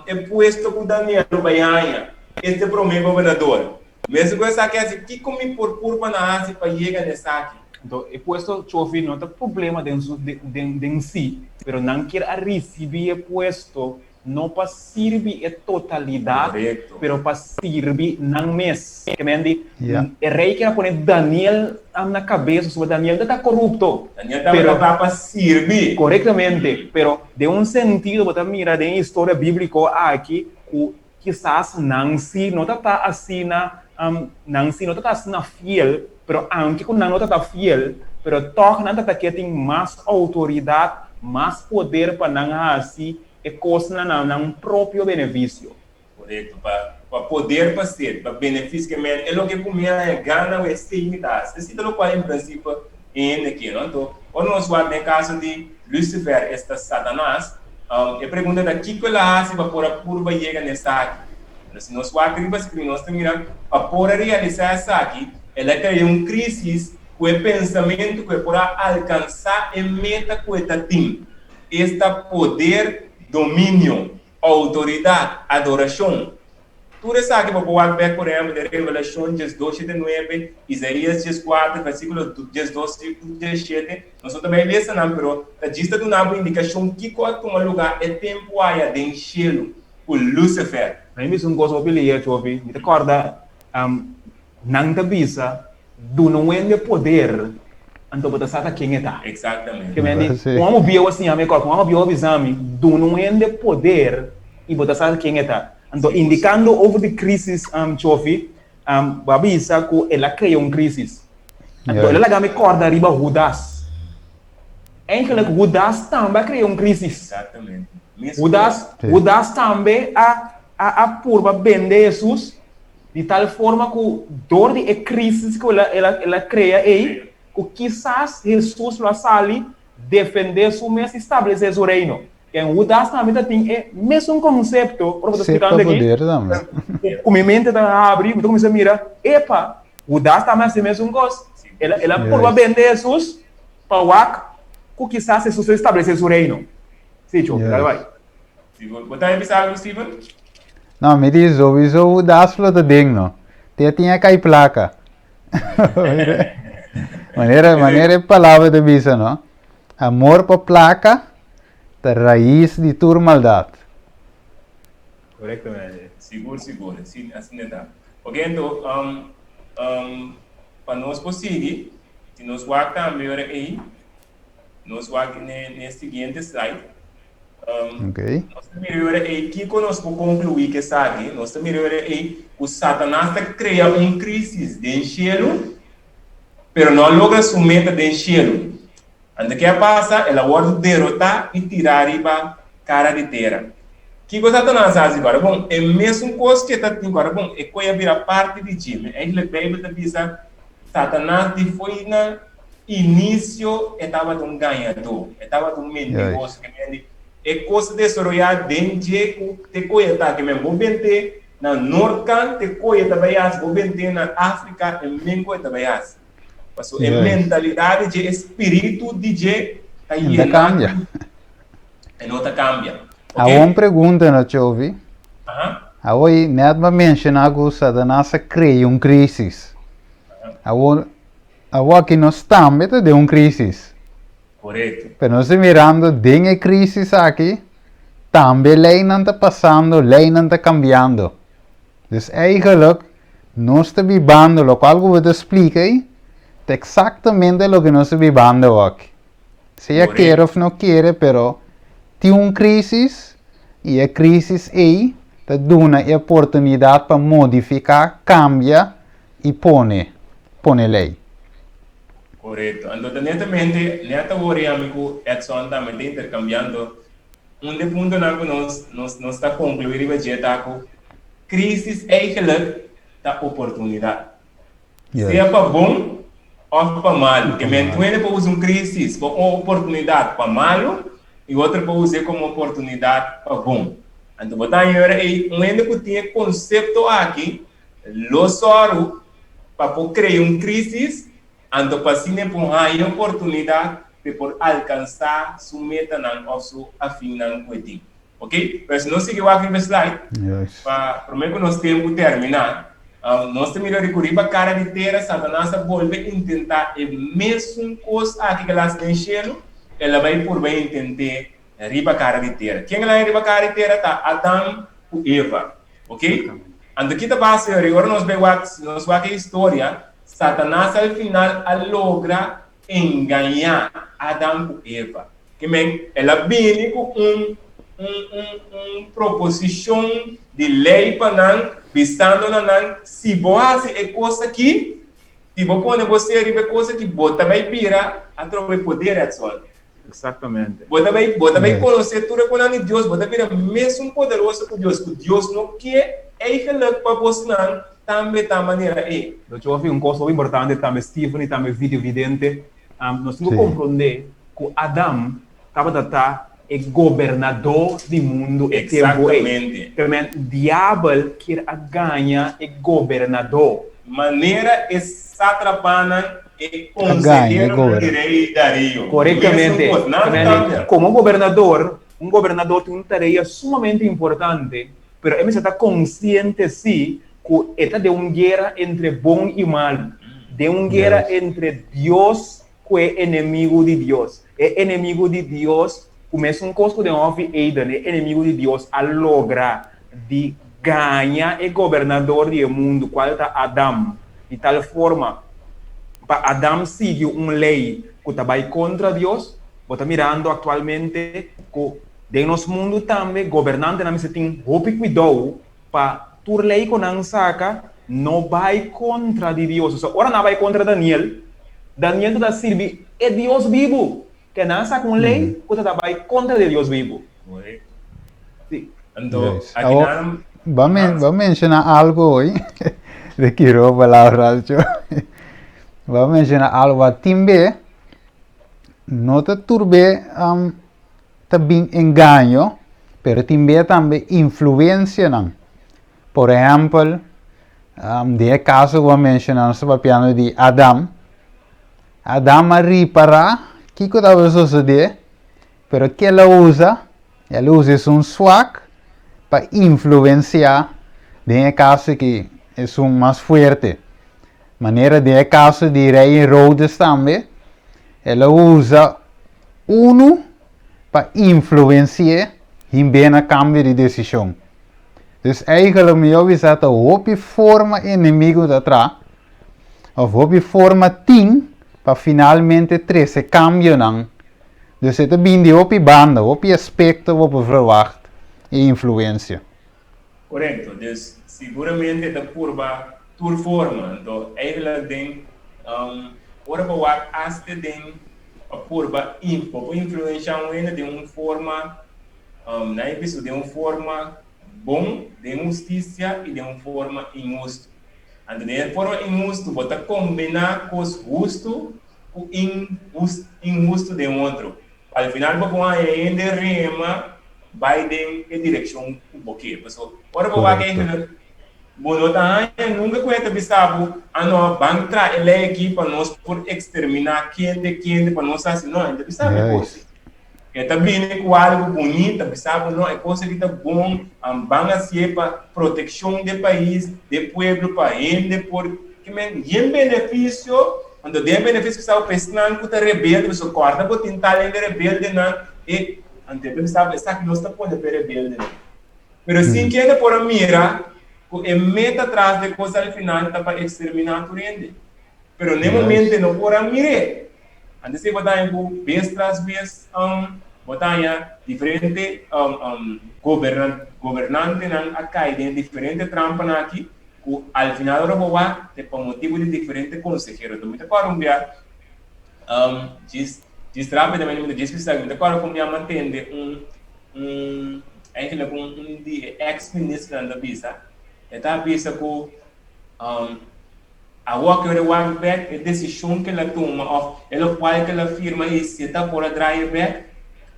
e puesto ku Daniel lo bai haña, este promé gobernador. Mesun ku esaki hasi, kiko mi por purba na hasi pa yega na esaki? Anto e puesto chofi no ta problema den su den den si, pero nan kier a risibi e puesto No pa sirbi e totalidat, pero pa sirbi nan mes. Ke men di, e rei kier a pone Daniel na kabes, pasobra Daniel ta ta korupto. Daniel tabata kla pa sirbi. Korektamente, pero den un sentido bo ta mira den e historia bíbliko aki ku. Kisas nan sí no ta ta asina, nan sí no ta ta asina fiel, pero aunke ku nan no ta ta fiel, pero tòg nan ta ta ke tin mas outoridat, mas poder pa nan hasi e kosnan na nan propio benefisio. Korekto, pa pa poder pa ser, pa benefisio ke men e loke ku mi a haña gana wes esei mi ta hasi. Esei ta lokual en prinsipio e hende ke, no? Anto, ora nos wak den e kaso di Lucifer, esta Satanas, e pregunta ta kiko el a hasi pa por a purba yega na esaki? Pero si nos wak riba screen nos ta mira pa por a realisa esaki, el a krea un crisis ku e pensamentu ku e por a alkansa e meta ku e ta tin, esta poder, dominio, Outoridat, adorashon. Tur esaki bo por wak bek, por ehèmpel, den Revelashon 12 7 9, Isaías 14, versíkulo 12 te 17. Nos no ta bai lesa nan, pero ta djis ta duna bo indikashon kiko a tuma lugá e tempu aya den shelu ku Lusifer. Mi bisa un kos hopi lier, Chofi. Mi ta kòrda Nan ta bisa, Duna un hende poder, anto bo ta sa ta ken e ta. Exactamente. Ke men di, Un amo bieu a siña mi e kos, un amo bieu a bisa mi, Duna un hende poder i bo ta sa ta ken e ta. Anto, indikando over di krisis, Chofi, bo a bisa ku el a krea un krisis. Anto, el a laga mi kòrda riba Hudas. Eigenlijk, Hudas tambe a krea un krisis. Exactamente. Hudas, Hudas tambe a a purba bende Hesus. Di tal forma ku dor di e krísis ku el a el a krea ei, ku kisas Hesus lo a sali defendé su mes i stablesé su reino. Ken Hudas tambe ta tin e mesun konsepto, ora bo ta splikando aki, ku mi mente ta habri, mi ta kuminsá mira, epa, Hudas tambe a hasi e mesun kos. El a el a purba bende Hesus pa wak ku kisas Hesus lo establesé su reino. Sí, Chopi, dale bai. Sigur. Bo ta bisa algu, Steven? No, mi di sowieso Hudas lo ta den no. Te tin a kai plaka. Manera, manera e palabra ta bisa no. Amor pa plaka ta rais di tur maldat. Korektamente. Sigur, sigur. Si, asina ta. Ok, anto, um, um, pa nos por sigui, si nos wak tambe ora ei, nos wak ne, ne siguiente slide. Okay. Nos ta mira ora ei kiko nos por konkluí ku esaki. Nos ta mira ora ei ku Satanas ta krea un krísis den shelu, pero no a logra su meta den shelu. Anto ke a pasa? El a wòrdu derotá i tirá riba kara di tera. Kiko Satanas a hasi kòrda bon? E mesun kos ke ta tin kòrda bon, e koe a bira parti di dje. Eigentlik Beibel ta bisa Satanas di fo'i na inisio e tabata un gañadó, e tabata un mentiroso, ke men di e kos ta desaroyá den dje ku te koe e ta, ke men bo bent'é na Noordkant te koe e ta bai hasi, bo bent'é na Afrika e men koe e ta bai hasi. Paso e mentalidat di dje, e spiritu di dje ta yená ku e no ta kambia. Awor un pregunta no Chovi. Awor nèt bo a menshoná ku Satanas a krea un krisis. Awor Awor aki nos tambe ta den un crisis. Correcto. Pero nos ta mirando den e crisis aki, tambe leynan ta pasando, leynan ta cambiando. Dus eigenlijk, nos ta bibando, locual cu bo ta splica ei, ta exactamente loke nos ta bibando awor aki. Sea kere of no kere, pero tin un crisis y e crisis ei ta duna e oportunidad pa modifica, cambia y pone, pone ley. Correcto. Anto ta netamente, net awor y ami cu Edson tambe ta intercambiando, un de puntonan cu nos, nos, nos ta conclui riba dje ta cu crisis eigenlijk ta oportunidad. Sea pa bon of pa malo. Ke men un hende por usa un crisis como un oportunidad pa malo y otro por us'e como oportunidad pa bon. Anto bo ta haña ey un hende cu tin e concepto aki Lo sòru pa por krea un krísis, anto pa asina e por haña oportunidat pa e por alkansá su metanan òf su afinnan ku e tin. Oke, pero si nos sigui wak riba e slide, pa promé ku nos tempu terminá, nos ta mira ku riba kara di tera Satanas a bolbe intentá e mesun kos aki ku el a hasi den shelu, el a bai purba intent'é riba kara di tera. Ken el a haña riba kara di tera? Ta Adam ku Eva. Ok? Anto ki ta pasa yori? Ora nos bai wak, si nos wak e historia, Satanas al final a logra engañá Adam ku Eva. Ke men, el a bini ku un. un un un proposishon di lei pa nan, bisando na nan, Si bo hasi e kos aki, si bo pone bo ser riba e kos aki, bo ta bai bira atrobe poder, Edson. Exactamente. Bo ta bai, bo ta bai konosé tur e konan di Dios, bo ta bira mesun poderoso ku Dios, ku Dios no ke eigenlijk pa bosnan tambe ta manera ei. Lo Jovi, un kos hopi importante tambe Steven i tambe videovidente, nos tin ku komprondé ku Adam tabata ta e gobernadó di mundu e tempu ei. Exactamente. Pero diabel kier a gaña e gobernadó. Manera e sátrapanan, e A gaña e konseheronan di gober. rei Darío. Mesun Korektamente. kos, nan Tambe, tambe. komo gobernador, un gobernador tin un tarea sumamente importante, pero e mester ta konsiente sí ku e ta den un guera entre bon i malu, den un guera Juist. entre Dios ku e enemigu di Dios. E enemigu di Dios, ku mesun kos ku den Hòfi Eden, e enemigu di Dios a logra di gaña e gobernador di e mundu, kual ta Adam, di tal forma pa Adam sigui un lei ku ta bai kontra Dios. Bo ta mirando aktualmente ku den nos mundu tambe gobernantenan mester tin hopi kuidou pa tur lei ku nan saka no bai kontra di Dios. Osea, ora nan a bai kontra Daniel, Daniel ta ta sirbi e Dios bibu. Ke nan a saka un lei ku ta ta bai kontra di e Dios bibu. Korekto. Sí. Anto, Juist. aki Awor, nan ba men, Hans. ba menshoná algu hoy. De kiro palabra alcho. Ba menshoná algu. Ba tin be, no ta tur be um, ta bin engaño, pero tin bia tambe influencianan. Por ehempel, den e caso cu a menciona nos ta papiando di Adam. Adam a ripara kico tabata sosode, pero ke el a usa? El a usa esun swak pa influencia den e caso aki esun mas fuerte. Manera den e caso di rey Herodes tambe, el a usa unu pa influenci'é himbe na cambio di decision. Dus eigenlijk mi yo bisa ta hopi forma enemigo ta tra, of hopi forma tin pa finalmente trece cambionan. Dus e ta bin di hopi banda, hopi aspecto bo por verwacht e influencia. Correcto, dus siguramente ta purba tur forma, anto eigenlijk den ora bo wak haste den pa purba bo por influencia un hende den un forma nan e bisa den un forma bon, den husticia y den un forma inhusto. Anto den e forma inhusto bo ta combina cos husto cu inhusto den otro. Al final bo por haña hende rema bai den e direkshon ku bo ke. Paso ora bo wak eigenlijk bo no ta haña nunka ku e ta bisa bo, a no, ban traha e lei aki pa nos por eksterminá kende kende pa nos hasi. No, e ta bisa bo e kos. E ta bini ku algu bunita, bisa bo no, e kos aki ta bon, ban hasié pa protekshon di e pais, di e pueblo, pa hende por Ke men yen benefisio, anto den e benefisio ku staba pa esnan ku ta rebelde, pasobra kòrda bo tin tal hende rebeldenan, e anto e ta bisa bo esaki nos ta pone pa e rebeldenan. Pero sin kende por a mira ku e meta tras di e kos al final ta pa eksterminá tur hende. Pero n'e momento e no por a mir'é. Anto esei bo ta haña ku bes tras bes bo ta haña diferente gobernantenan a kai den diferente trampanan aki, ku al final ora bo wak te pa motibu di diferente konsehero. Enton mi ta kòrda un bia, djis djis rápidamente mi ta djis bisa, mi ta kòrda ku un bia mi a tende un un eigenlijk un un di e ex ministernan ta bisa, e ta bisa ku awor ke ora e wak bèk e desishon ke el a tuma òf e lokual ke el a firma i si e ta por a draai e bèk,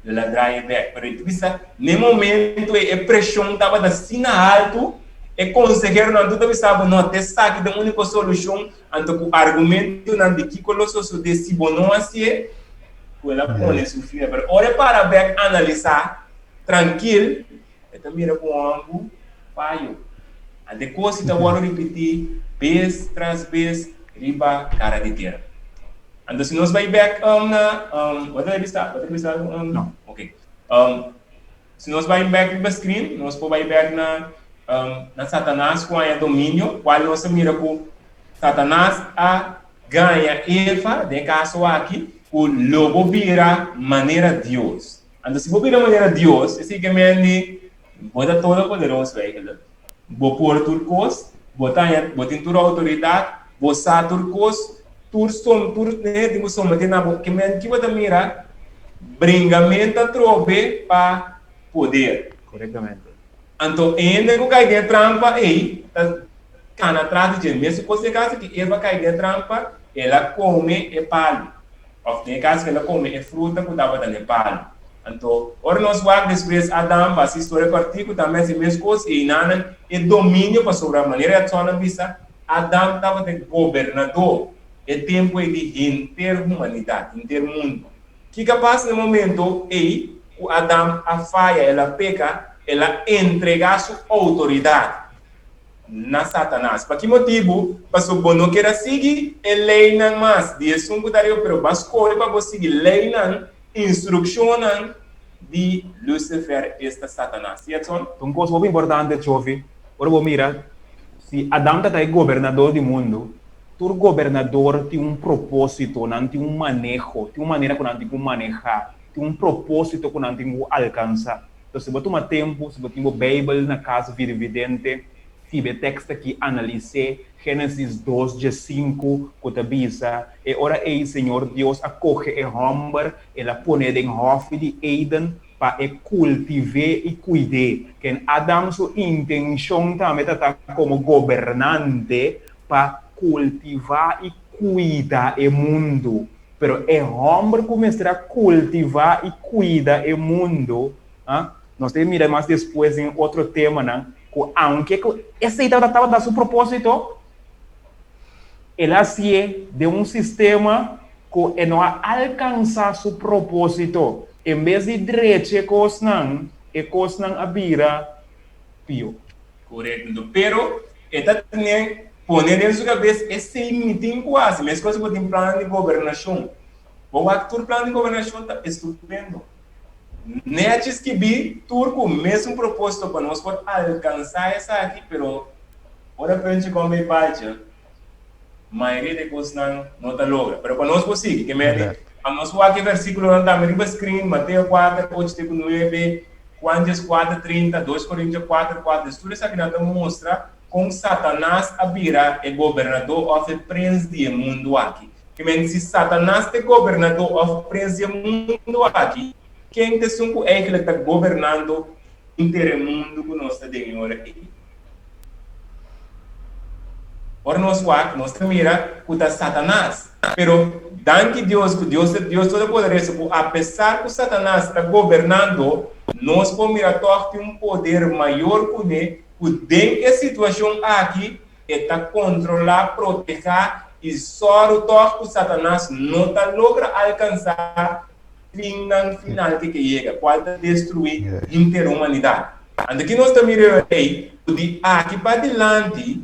lo el a draai e bèk. Pero e ta bisa n'e momento ei e preshon tabata asina haltu, E konseheronan tur ta bisa bo, No, ta esaki ta úniko solushon, anto ku argumentunan di kiko lo sosodé si bo no hasié, ku el a pone su firma. Pero ora e para bèk analisá trankil, e ta mira ku hòmbu fayo. Anto e kos ta wòrdu ripití bes tras bes riba kara di tera. Anto si nos bai bèk na, bo ta revistá? Bo ta revistá algu? No. Oke. Si nos bai bek riba screen, nos por bai bek na na Satanas ku haña dominio, kual nos a mira ku Satanas a gaña Eva, den e kaso aki, ku lo bo bira manera Dios. Anto si bo bira manera Dios, esei ke men di bo ta todopoderoso eigenlijk. Bo por tur kos, bo ta haña, bo tin tur outoridat, bo sa tur kos, tur som, tur hende tin ku someté na bo. Ke men ki bo ta mira? Bringamentu atrobe pa poder. Korektamente. Anto e hende ku kai den e trampa ei ta kana tras di dje. Mesun kos den e kaso ki Eva kai den e trampa, el a kome e palu. Òf den e kaso el a kome e fruta ku tabata na e palu. Anto, ora nos wak despues Adam pa hasi historia kòrtiku tambe hasi meskos i einanan e dominio pasobra manera Edson a bisa, Adam tabata e gobernadó e tempu ei di henter humanidat, henter mundu. Kiko a pasa na e momento ei ku Adam a faya, el a peka, el a entregá su outoridat na Satanas. Pa ki motibu? Pasobra bo no kier a sigui e leinan mas di esun ku ta riba, pero bo a skohe pa bo sigui leinan, instrukshonnan di Lucifer, esta Satanas. Si, Edson? Ta un kos hopi importante, Chofi, ora bo mira, si Adam ta ta e gobernador di mundu, tur gobernador tin un propósito, nan tin un maneho, tin un manera ku nan tin ku manehá, tin un propósito ku nan tin ku alkansá. Entonces, si bo tuma tempu, si bo tin bo Beibel na kas vidente, skibi e tekst aki, analis'é, Génesis dos diesinku, ku ta bisa, E ora ei Señor Dios a kohe e hòmber, el a pon'é den hòfi di Eden pa e kultiv'é i kuid'é. Ken Adam su intenshon tambe ta ta komo gobernante pa kultivá i kuida e mundu. Pero e hòmber ku mester a kultivá i kuida e mundu, nos ta mira mas despues den otro temanan, ku aunke ku esei tabata tabata su propósito, el a hasié den un sistema ku e no a alkansá su propósito. En bes di drecha e kosnan, e kosnan a bira pió. Korekto. Pero e ta tene pone den su kabes esei mi tin ku hasi. Meskos ku bo tin plan di gobernashon. Bo wak tur plan di gobernashon ta estupendo. Nechi skibí tur ku mesun propósito pa nos por alkansá esaki, pero ora penchi kon bay balcha, mayoria di e kosnan no ta logra. Pero pa nos por sigui, ke medi, pa nos wak e versíkulonan tambe riba screen, Mateo kuater, ocho te ku nuebe, Juan dieskuater, trinta, dos Korintio kuater, kuater. Des tur esakinan ta mustra kon Satanas a bira e gobernadó òf e prens di e mundu aki. Ke men, si Satanas ta e gobernadó òf prens di e mundu aki, ken ta esun ku eigentlik ta gobernando henter e mundu ku nos ta den e ora ei? Ora nos wak, nos ta mira ku ta Satanas. Pero, danki Dios ku Dios ta Dios Todopoderoso ku apesar ku Satanas ta gobernando, nos por mira tòg tin un poder mayor kuné ku den e situashon aki e ta kontrolá, protehá i sòru tòg ku Satanas no ta logra alkansá finnan final ke ke yega, kual ta destruí henter humanidat. Anto ki nos ta mira ei? Ku di aki padilanti,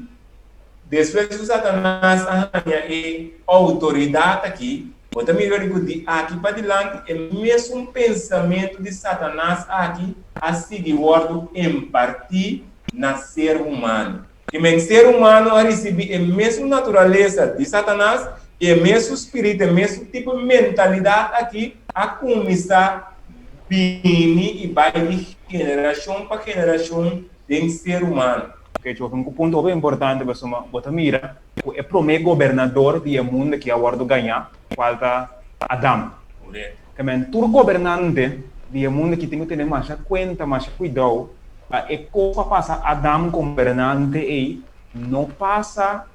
despues ku Satanas a haña e outoridat aki, bo ta mira ku di aki padilanti e mesun pensamentu di Satanas aki a sigui wòrdu impartí na ser humano. Ke men ser humano a risibí e mesun naturalesa di Satanas i e mesun spiritu, e mesun tipo di mentalidat aki a kuminsá bini i bai di generashon pa generashon den ser humano. Oke, Job, un punto hopi importante pasobra bo ta mira ku e promé gobernador di e mundu aki a wòrdu gañá, kual ta Adam. Ke men tur gobernante di e mundu aki tin ku tene masha kuenta, masha kuidou Pa e kos ku a pasa Adam ku gobernante ei no pasa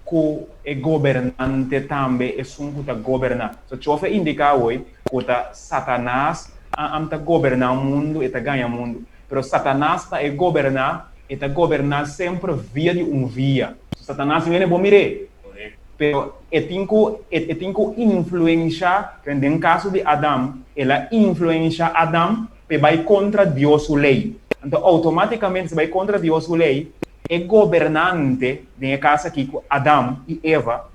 ku e gobernante tambe, esun ku ta goberná. So Chof a indiká awor ku ta Satanas ta goberná mundu, e ta gaña mundu. Pero Satanas pa e goberná, e ta goberná semper via di un via. So Satanas wene bo mir'é, pero e tin ku e tin ku influenshá, den kaso di Adam, el a influenshá Adam p'e bai kontra Dios su lei. Anto outomátikamente si bai kontra Dios su lei, e gobernante, den e kas akí ku Adam i Eva,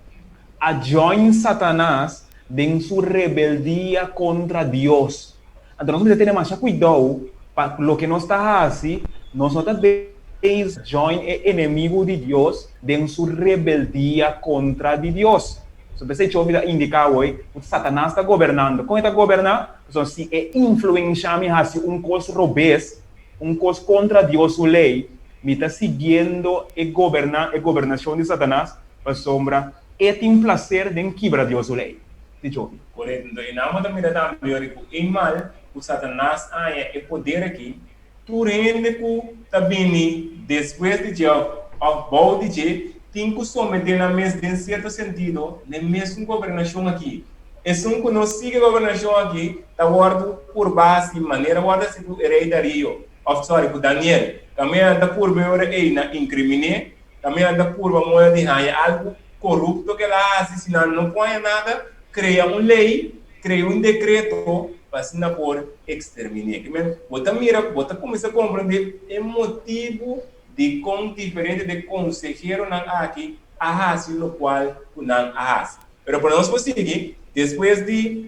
a djòin Satanas den su rebeldia kontra Dios. Anto nos mester tene masha kuidou pa loke nos ta hasi, nos no ta bezig djòin e enemigu di Dios den su rebeldia kontra di Dios. So p'esei Chofi ta indiká awor ku Satanas ta gobernando. Kon e ta goberná? Pasobra si e influenshá mi hasi un kos robes, un kos kontra Dios su lei, mi ta siguiendo e goberná e gobernashon di Satanas, pasobra e tin plaser den kibra Dios su lei. Si Chofi. Korekto. Nto e nan bo ta mira tambe ora ku e mal ku Satanas haña e poder aki, Tur hende ku ta bini despues di dje òf bou di dje tin ku someté nan mes den sierto sentido n'e mesun gobernashon akí. Esun ku no sigui e gobernashon akí ta wòrdu purbá hasi manera wòrdu hasi ku e rei Darío, òf sòri, ku Daniel. Kaminda nan ta purba e ora ei na inkrimin'é, kaminda nan ta purba moda di haña algu korupto ku el a hasi, si nan no por haña nada, krea un lei Krea un dekreto pa asina por eksterminé. Ke men, bo ta mira, bo ta kuminsá komprendé e motibu dikon diferente di e konseheronan aki a hasi lokual ku nan a hasi. Pero pa nos por sigui, despues di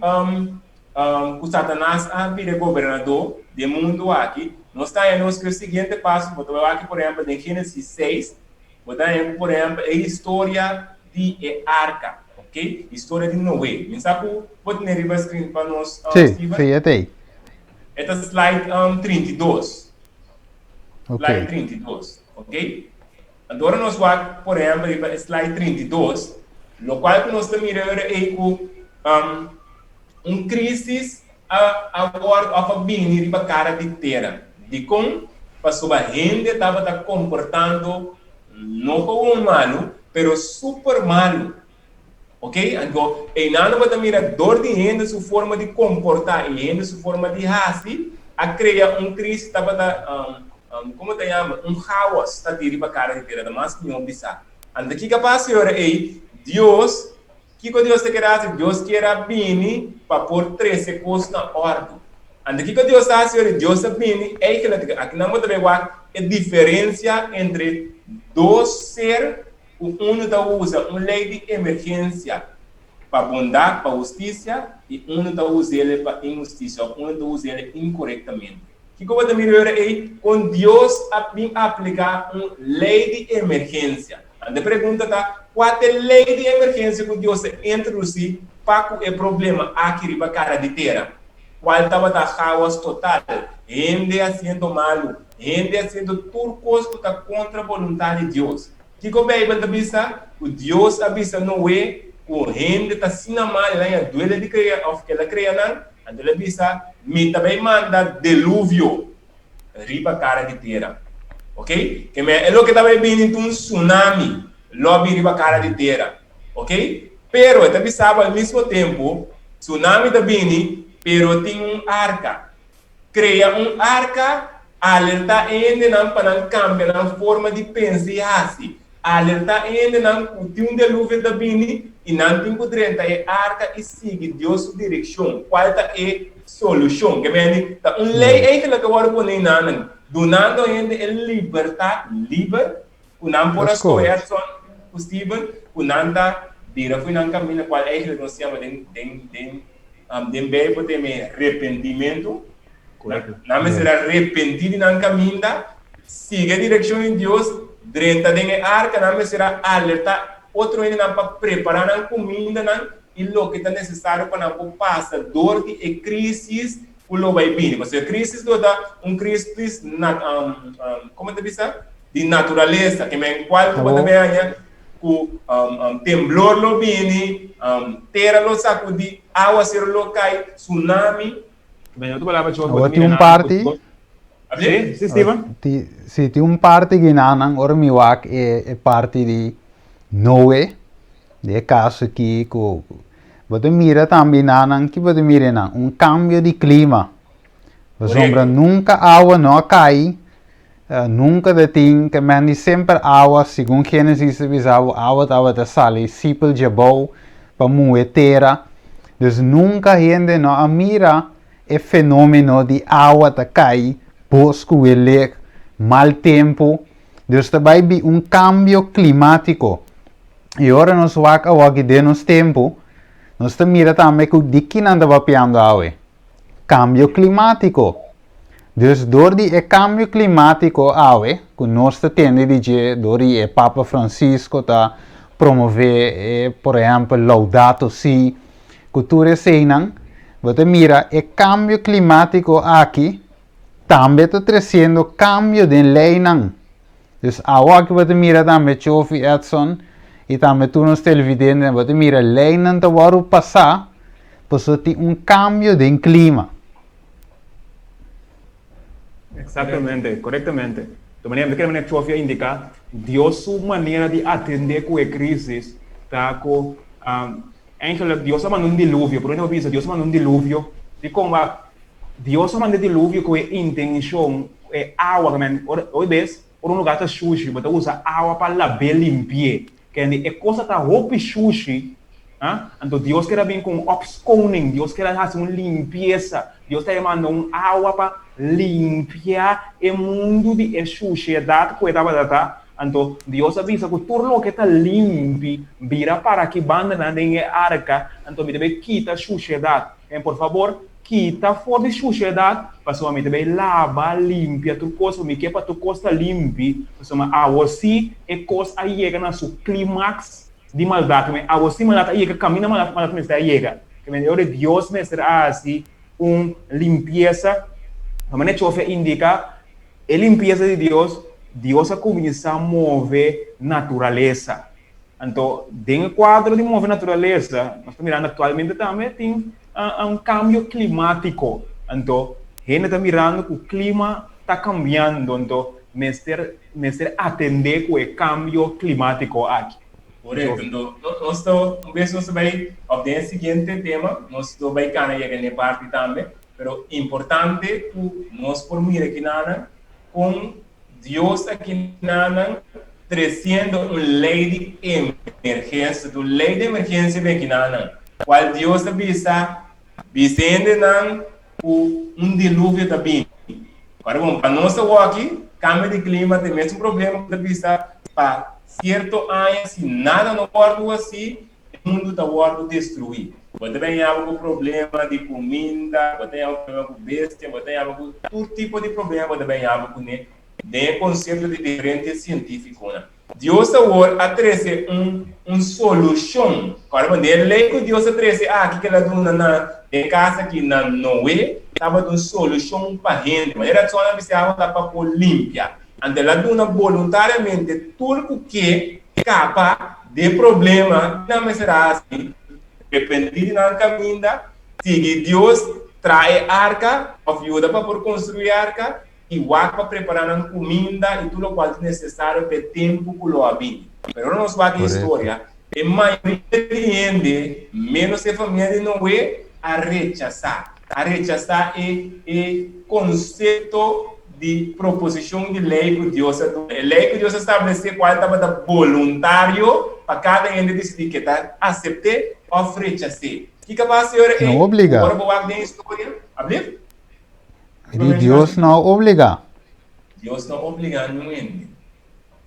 ku Satanas a bira e gobernadó di e mundu aki, nos ta haña nos ku e siguiente paso. Bo ta wak aki, por ehèmpel, den Génesis seis, Bo ta haña ku por ehèmpel e historia di e arka, ok? Historia di Noé. Mi sa ku bo tene riba screen pa nos, Sí, Steven? sí, e ta ei. E ta slide 32. Ok. Slide 32, ok? Anto ora nos wak, por ehèmpel, riba e slide 32, lokual ku nos ta mira ora ei ku un krisis a a wòrdu òf a bini riba kara di tera. Dikon? Pasobra hende tabata komportando no gewoon malu, pero super malu. Oke? Anto, einan bo ta mira dor di hende su forma di komportá i hende su forma di hasi, a krea un krisis, tabata, komo ta yama, un chaos ta tin riba kara di tera, ta mas mihó bisá. Anto, kiko a pasa e ora ei? Dios Kiko Dios ta kere hasi? Dios kier a bini pa por trese kos na òrdu. Anto kiko Dios ta hasi ora Dios a bini? Eigenlijk, akinan bo ta bay wak e diferensia entre dos ser ku unu ta usa un lei di emergensia pa bondat, pa hustisia, i unu ta us'el pa inhustisia òf unu ta us'el inkorektamente. Kiko bo ta mira ora ei? Kon Dios a bin apliká un lei di emergensia? Anto e pregunta ta, Kua ta e lei di emergensia ku Dios a introdusí pa ku e problema aki riba kara di tera? Kual tabata chaos total, hende hasiendo malu, hende hasiendo tur kos ku ta kontra boluntat di Dios. Kiko Beibel ta bisa? Ku Dios a bisa Noe ku hende ta asina mal, el a haña duele di krea òf el a krea nan, Anto el a bisa, Mi ta bai manda deluvio riba kara di tera. Ok? Ke men e loke ta bai bini ta un tsunami lo a bini riba kara di tera. Ok? Pero e ta bisa bo al mismo tempu, tsunami ta bini, pero tin un arka. Krea un arka, alertá e hendenan pa nan kambia nan forma di pensa i hasi. Alertá e hendenan ku tin un deluvio ta bini i nan tin ku drenta e arka i sigui Dios su direkshon, kual ta e solushon. Ke mende ta un lei eigenlik a wòrdu poné na nan, dunando hende e libertat liber ku nan por a skohe Edson ku Steven, ku nan ta bira fo'i nan kaminda, kual eigenlik nos yama den den den den Beibel ta yama repentimentu. Nan mester a repentí di nan kaminda, sigui e direkshon di Dios, drenta den e arka. Nan mester a alertá otro hendenan pa prepará nan kumindanan i loke ta nesesario pa nan por pasa dor di e krísis ku lo bai bini. Pasobra e krísis lo ta un krísis komo ta bisa? Di naturalesa, ke men kual ku bo ta bai haña ku temblor lo bini, tera lo sakudí, awaseru lo kai, tsunami. Awor tin un parti. Sí, Steven? Sí, tin un parti ginanan ora mi wak e e parti di Noe, di e kaso aki ku bo ta mira tambe nanan, ki bo ta mira nan? Un kambio di klima. Pasobra nunka awa no a kai, nunka ta tin, ke men di semper awa, segun Génesis ta bisa bo, awa tabata sali sipel djabou pa muhe tera. Dus nunka hende no a mira e fenomeno di awa ta kai, bos ku welek, mal tempu. Dus ta bai bi un kambio klimatiko. I ora nos wak awoki den nos tempu, nos ta mira tambe ku di kinan ta papiando awe? Kambio klimátiko. Dus dor di e kambio klimátiko awe, ku nos ta tende di dje dor di e Papa Francisco ta promové e por ehèmpel Laudato Si, ku tur eseinan, bo ta mira e kambio klimátiko aki tambe ta tresiendo kambio den leinan. Dus awo aki bo ta mira tambe Chofi, Edson i tambe tur nos televidentenan, bo ta mira leinan ta wòrdu pasá pasobra tin un kambio den klima. Exactamente, correctamente. De manera, mi kere manera Chofi a indica, Dios su manera di atende cu e crisis ta cu eigenlijk Dios a manda un diluvio, por ejemplo bisa Dios a manda un diluvio, dicon wak Dios a manda e diluvio cu e intencion, cu e awa, men, ora, hoy bes, ora un lugar ta shushi, bo ta usa awa pa lab'é limpi'é, kende e cosa ta hopi shushi, ah, anto Dios kier a bin cu un opschoning, Dios kier a haci un limpieza, Dios ta manda un awa pa limpia e mundu di e shushedad cu e tabata ta, anto Dios a bisa cu tur loke ta limpi bira para aki bandanan den e arca, anto mi ta bay kita shushedad. En por fabor, kita for di shushedat, pasobra mi ta bay laba, limpia tur kos, mi ke pa tur kos ta limpi, pasobra awor si e kos a yega na su klimaks di maldat, mi awor si maldat a yega kaminda maldat maldat mester a yega. Ke men e ora Dios mester a hasi un limpiesa, pa manera Chofi a indica, e limpiesa di Dios, Dios a kuminsá move naturalesa. Anto, den e kuadro di move naturalesa, nos ta mirando aktualmente tambe tin un kambio klimátiko. Anto, hende ta mirando ku klima ta kambiando, anto mester mester atendé ku e kambio klimátiko aki. Korekto. Anto, nos ta un bes nos ta bai òf den e siguiente tema nos lo bai kana yega na e parti tambe, pero importante ku nos por mira kinanan kon Dios a kina nan treciendo un ley di emergencia, un ley di emergencia ben kina nan, cual Dios ta bisa bisendenan cu un diluvio ta bini. Ora bon, pa nos awoki, cambio di clima ta e mesun problema cu ta bisa pa cierto aña si nada no wordo haci, e mundu ta wòrdu destruí. Bo ta ben yaba ku problema di kuminda, bo ta yaba ku problema ku bestia, bo ta yaba ku tur tipo di problema bo ta ben yaba kuné den e konsepto di diferente sientífikonan. Dios awor a trese un un solushon. Kòrda bon, den e lei ku Dios a trese aki ku el a duna na den kas aki na Noe tabata un solushon pa hende. Manera Tson a bisa awa ta pa por limpia. Anto el a duna boluntariamente tur ku ke kapa di e problema nan mester a hasi, repentí di nan kaminda, sigui Dios, traha e arka òf yuda pa por konstruí e arka i wak pa prepará nan kuminda i tur lokual ta nesesario pa e tempu ku lo a bini. Pero ora nos wak e historia, e mayoria di hende, ménos e famia di Noé, a rechasá. A rechasá e e konsepto di proposishon di lei ku Dios a duna. E lei ku Dios a stablesé kual tabata boluntario pa kada hende disidí ke ta asept'é òf rechas'é. Kiko a pasa e ora ei? No obligá. Ora bo wak den historia, ablief? Di Dios no a obligá. Dios no a obligá niun hende.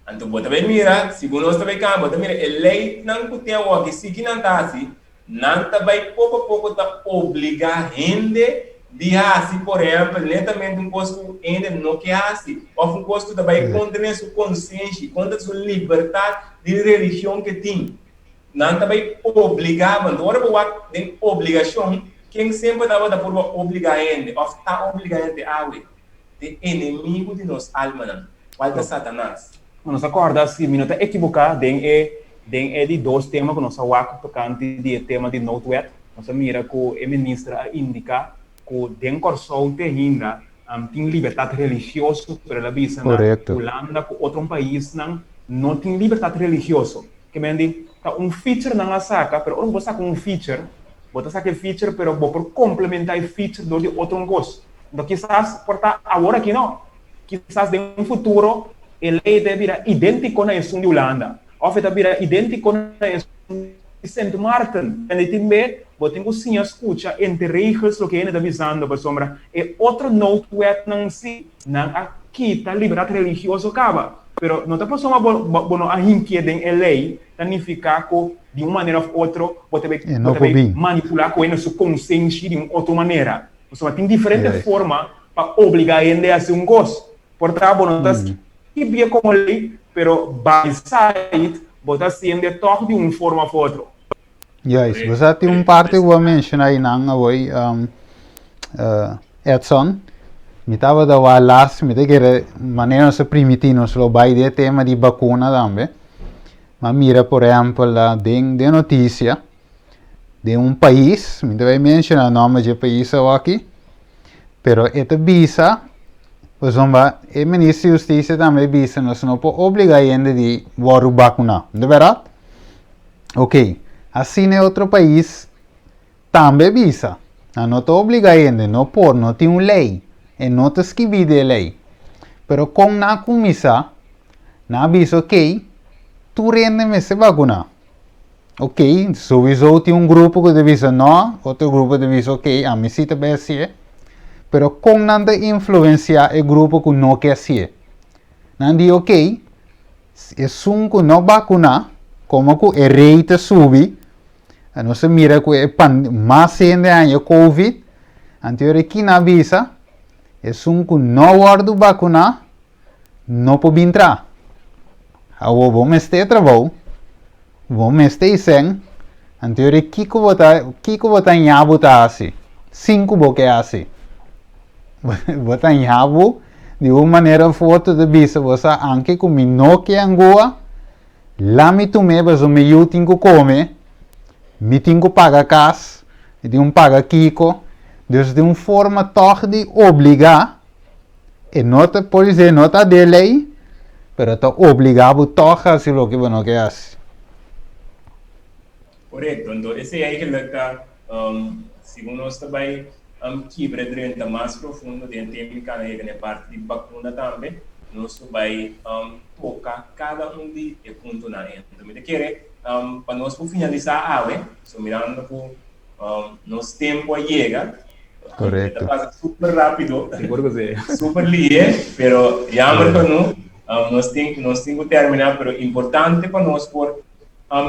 Anto bo ta bai mira, segun nos ta bai kaba, bo ta mira e leinan ku tin awor aki, si ki nan ta hasi, Nan ta bai poko a poko ta obligá hende di hasi, por ehèmpel, netamente un kos ku hende no ke hasi òf un kos ku ta bai kontra den su konsenshi, kontra su libertat di religion ke tin. Nan ta bai obligá bo. Anto ora bo wak den obligashon, ken semper tabata purba obligá hende òf ta obligá hende awe? E enemigu di nos almanan, kual ta Satanas. Nos a kòrda, si mi no ta ekiboká, den e den e di dos tema ku nos a wak tokante di e tema di noodwet, nos a mira ku e minister a indiká ku den Kòrsou te ainda tin libertat religioso, pero el a bisa na Hulanda ku otro paisnan no tin libertat religioso. Ke men di, ta un feature nan a saka, pero ora ku bo saka un feature, bo ta saka e feature pero bo por komplementá e feature dor di otro un kos. Enton kisas por ta awor aki no, kisas den un futuro e lei ta bira idéntiko na esun di Hulanda òf e ta bira idéntiko na esun di Sint Maarten. Tende tin be bo tin ku siña skucha entre regels loke hende ta bisando pasobra e otro noodwetnan si nan a kita libertat religioso kaba. Pero no ta pasobra bo bo no a hinkié den e lei ta nifiká ku di un manera òf otro bo ta bai E no bo ta por bai bin. manipulá ku hende su konsenshi di un otro manera. Pasobra tin diferente Juist. forma pa obligá hende hasi un kos. Por ta bo no ta skibie komo lei, pero by side. Bo ta hasiendo tòg di un forma òf otro. Juist, bo sa tin un parti ku bo a menshoná einan awor, Edson, mi tabata wak las, mi ta kere manera nos a primití nos lo bai den e tema di bakuna tambe, mi a mira por ehèmpel den den notisia den un pais, mi ta bai menshoná nòmber dje pais awaki, pero e ta bisa pasobra e minister di hustisia tambe a bisa nos no por obligá hende di wòrdu bakuná, no ta bèrdat? Ok, asina e otro pais tambe bisa, nan no ta obliga hende, no por, no tin un ley, e no ta skibi den e ley. Pero kon nan a kuminsá? Nan a bisa ok, tur hende mester bakuná. Ok, souiso tin un grupo ku ta bisa no, otro grupo ta bisa ok, ami si ta bai hasié. Pero kon nan ta influensiá e grupo ku no ke hasié? Nan di ok, Esun ku no bakuná, komo ku e rei ta subi, nos a mira ku e pan mas hende a haña covid, anto e ora kina a bisa, esun ku no wòrdu bakuná no por bin traha. Awor bo mester trabou, bo mester isèn, anto e ora kiko bo ta kiko bo ta haña bo ta hasi sin ku bo ke hasi? Bo ta haña bo di un manera of otro ta bisa bo sa anke ku mi no ke angua, la mi tum'é pasobra mi yu tin ku kome, mi tin ku paga kas, mi tin ku paga kiko. Dus di un forma tòg di obligá, e no ta por dise no ta den lei, pero ta obligá bo tòg hasi loke bo no ke hasi. Korekto, anto esei eigenlijk ta segun nos ta bai kibra drenta mas profundo den e tema i kana yega na e parti di bakuna tambe, nos lo bai toka kada un di e puntonan ei. Anto mi ta kere pa nos por finalisá awe, so mirando ku nos tempu a yega, Korekto. Ta pasa super rápido. Seguro ku si. Super lihe, pero jammer genoeg nos tin nos tin ku terminá, pero importante pa nos por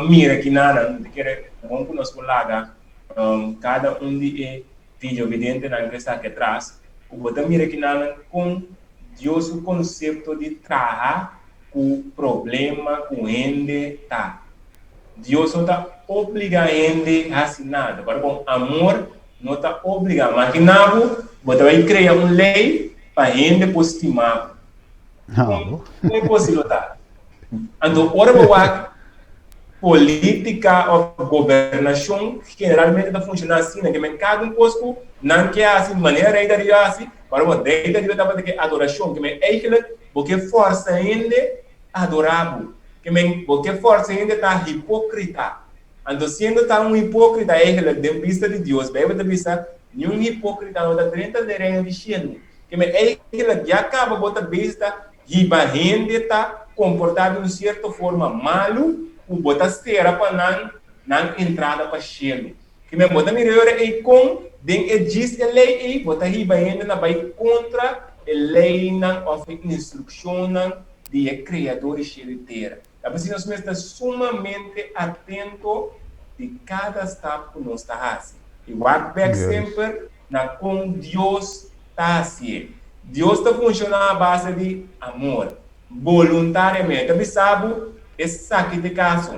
mira kinanan, mi ta kere bon ku nos por laga kada un di e videovidentenan ku esta aki atras, ku bo ta mira kinanan kon Dios su konsepto di traha ku problema ku hende ta. Dios no ta obliga hende hasi nada. Ora bon, amor no ta obliga. Magina bo, bo ta bai krea un lei pa hende por stima bo. Kon e kos lo ta? Anto ora bo wak politica of gobernacion generalmente ta funciona asina, ke men kada un kos ku nan ke hasi manera Rey Darío a hasi, ora bo Rey Darío tabata ke adoracion, ke men eigenlijk bo ke forsa hende adora bo, ke men bo ke forsa hende ta hipocrita. Anto siendo ta un hipocrita eigenlijk den bista di Dios, Bijbel ta bisa niun hipocrita no ta drenta den reino di cielo. Ke men eigenlijk ya kaba bo ta bezig ta Hiba hende ta komportá di un sierto forma malu ku bo ta sera pa nan nan entrada pa shelu. Kimen bo ta mira e ora ei kon den e djis e lei ei bo ta hiba hende na bai kontra e leinan òf e instrukshonnan di e Kreador di shelu i tera. Ta p'esei nos mester ta sumamente atento di kada stap ku nos ta hasi i wak bèk semper na kon Dios ta hasié. Dios ta funshoná a base di amor, boluntariamente. Ta bisa bo esaki ta e kaso.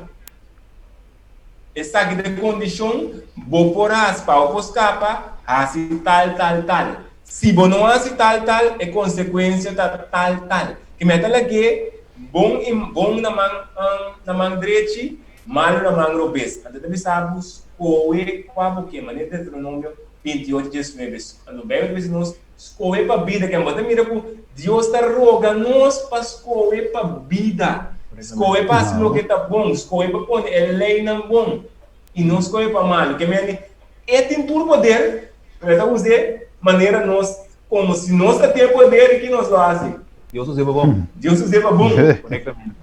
Esaki ta e kondishon, bo por hasi pa bo por skapa, hasi tal, tal, tal. Si bo no hasi tal, tal, e konsekuensia ta tal, tal. Ke meta lag'é bon i bon na man na man drechi, malu na man robes. Anto ta bisa bo skohe kua bo ke, manera Deuteronomio 28, 19. Anto Beibel ta bisa nos skohe pa bida. Ke bo ta mira ku Dios ta roga nos pa skohe pa bida, skohe pa hasi loke ta bon, skohe pa pone e leinan bon i no skohe pa malu. Ke mende e tin tur poder, pero e ta us'é manera nos, komo si nos ta tin e poder i ki nos lo hasi? Dios us'é pa bon. Dios us'é pa bon. Korektamente.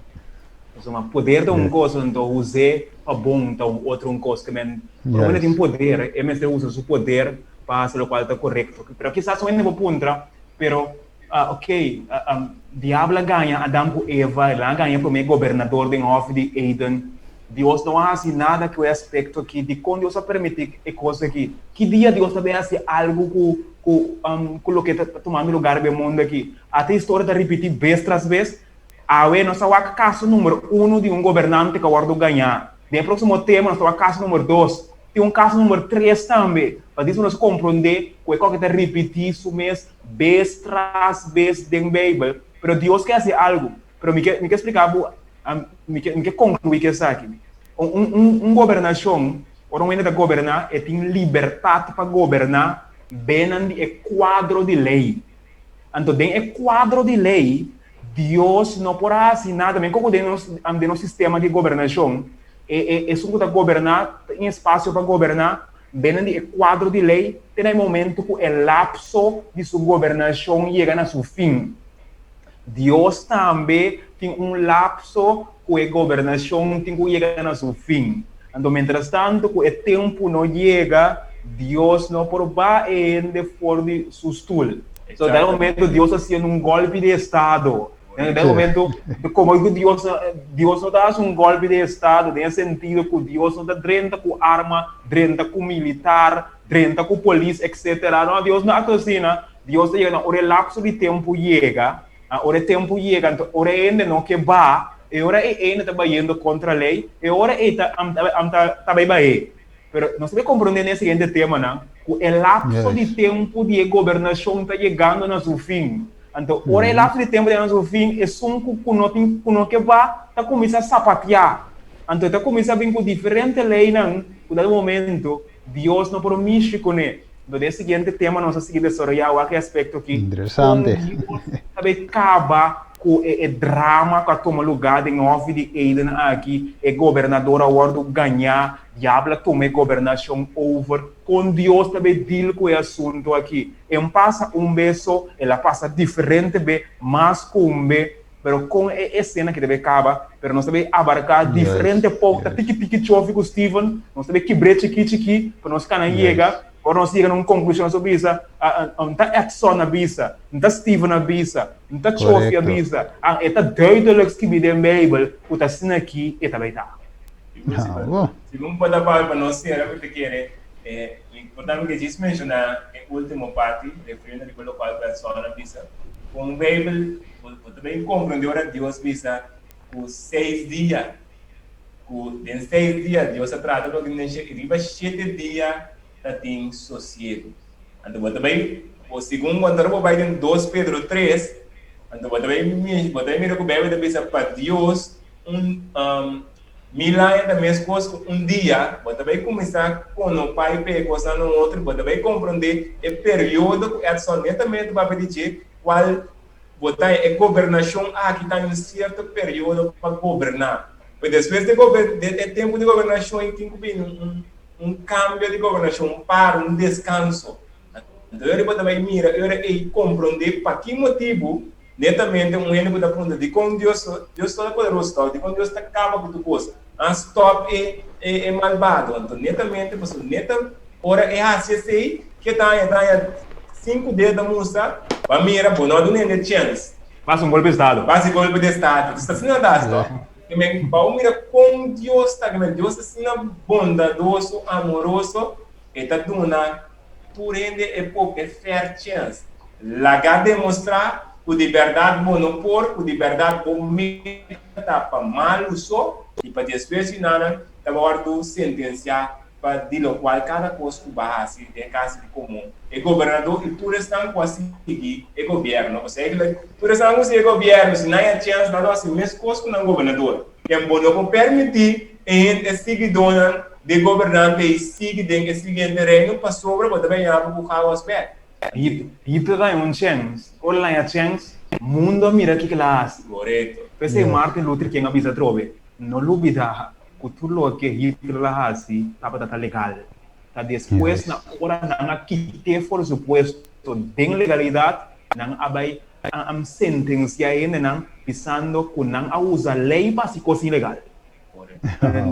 Pasobra poder ta un kos, anto us'é pa bon ta un otro un kos. Ke men, ora un hende tin poder, e mester usa su poder pa hasi lokual ta korekto. Pero kisas un hende por puntra, Pero, ok, diabel a gaña Adam ku Eva, el a gaña e promé gobernador den hòfi di Eden. Dios no a hasi nada ku e aspekto akí. Dikon Dios a permití e kos akí? Ki dia Dios ta bin hasi algu ku ku ku loke ta tumando lugar riba e mundu akí? Ata e historia ta ripití bes tras bes. Awe nos ta wak kaso number uno di un gobernante ku a wòrdu gañá. Den e próksimo tema nos ta wak kaso number dos. Tin un kaso number tres tambe. Pa diso nos komprondé ku e kòke ta ripití su mes bes tras bes den Beibel. Pero Dios ke hasi algu. Pero mi ke mi ke splika bo, mi ke mi ke konkluí ku esaki. Un un un gobernashon, ora un hende ta goberná, e tin libertat pa goberná bennan di e kuadro di lei. Anto den e kuadro di lei, Dios no por a hasi nada. Men koko den nos den nos sistema di gobernashon, e e esun ku ta goberná tin espasio pa goberná binnen di e kuadro di lei te na e momento ku e lapso di su gobernashon yega na su fin. Dios tambe tin un lapso ku e gobernashon tin ku yega na su fin. Anto mientrastantu ku e tempu no yega, Dios no por ba e hende for di su stul. So den e momento Dios ta hasiendo un golpi di estado. Den e momento, komo ku Dios, Dios no ta hasi un golpi di estado den e sentido ku Dios no ta drenta ku arma, drenta ku militar, drenta ku polis, etcetera. No, Dios no aktua asina. Dios ta yega na ora e lapso di tempu yega, A ora e tempu yega, anto ora e hende no ke ba, e ora e hende ta bayendo kontra lei, e ora ei ta ta ta bai baé. Pero nos ta bai komprondé den e siguiente temanan ku e lapso di tempu di e gobernashon ta yegando na su fin. Anto ora e lapso di tempu ta yegando na su fin, esun ku ku no tin ku no ke ba ta kuminsá sapatiá. Anto e ta kuminsá bin ku diferente leinan ku dado momento Dios no por mishi kuné. Anto den e siguiente tema nos a sigui desaroyá wak e aspekto aki, kon Interesante. Dios ta bay kaba ku e e drama ku a tuma lugá den Hòfi di Eden aki, e gobernador a wòrdu gañá, diabel a tuma e gobernashon over, kon Dios ta bay deal ku e asuntu aki? E un pasa un be so, el a pasa diferente be, mas ku un be, pero kon e esena aki ta bay kaba? Pero nos ta bay abarká diferente pòk, ta tiki tiki Chofi ku Steven, nos ta bay kibr'é chikí chikí pa nos kana yega. Ora nos yega na un konklushon nos ta bisa, N ta Edson a bisa, N ta Steven a bisa, N ta Chofi a bisa. E ta duidelijk skibí den Beibel ku ta asina aki e ta bay ta. Segun bo ta papia pa nos sera ku ta kere, importante mi ke djis menshoná e último parti, refiriendo riba lokual ku Edson a bisa, ku un Beibel bo ta bay komprondé ora Dios bisa ku seis dia, ku den seis dia Dios a trata loke den shete, riba shete dia ta tin sosiegu. Anto bo ta bai, bo segun bo anto bo bai den dos Pedro tres, anto bo ta bai bo ta bai mira ku Beibel ta bisa pa Dios un mil aña ta meskos ku un dia, bo ta bai kuminsá konopá i pega kosnan na un otro, bo ta bai komprondé e periodo ku Edson netamente papia di dje, kual Bo ta e gobernashon aki ta un sierto periodo pa goberná. Pero despues di de e tempu di gobernashon ei tin ku bini un un kambio di gobernashon, un paro, un deskanso. Anto ora bo ta bai mira e ora ei komprondé pa ki motibu netamente un hende ku ta puntra dikon Dios Dios Todopoderoso ta dikon Dios ta kaba ku tur kos, a stòp e e malbado. Anto netamente pasobra neta Ora e hasi esei, ke ta haña? Ta haña sinku dedo ta mustra, Ba mira, bo no a duna hende chèns. Ba hasi un golpe di estado. Ba hasi golpe di estado. Esta asina ta hasi, tòg? Ke men, ba bo mira kon Dios ta. Ke men, Dios ta asina bondadoso, amoroso, e ta duna tur hende e pop e fair chèns. Laga demostrá ku di bèrdat bo no por, ku di bèrdat bo meta ta pa malu so, i pa despues di nan ta wòrdu sentensiá pa di lokual kada kos ku ba hasi den kas di komun, e gobernador i tur esnan ku a sigui e gobièrnu, osea ku tur esnan ku sigui e gobièrnu, si nan a chèns nan lo hasi meskos ku nan gobernador. Ken bo no por permití e hende, e siguidónan di e gobernante ei sigui den e siguiente reino pasobra bo ta bai yabu ku chaos bèk. Hitler a haña un chèns, ora el a haña chèns, mundu a mira kiko el a hasi. Korekto. P'esei Martin Luther King a bisa atrobe, No lubidá ku tur loke Hitler a hasi tabata ta legal. Ta despues na ora nan a kit'é for su puesto den legalidat, nan a bai a sentensiá hendenan bisando ku nan a usa lei pa hasi kos ilegal.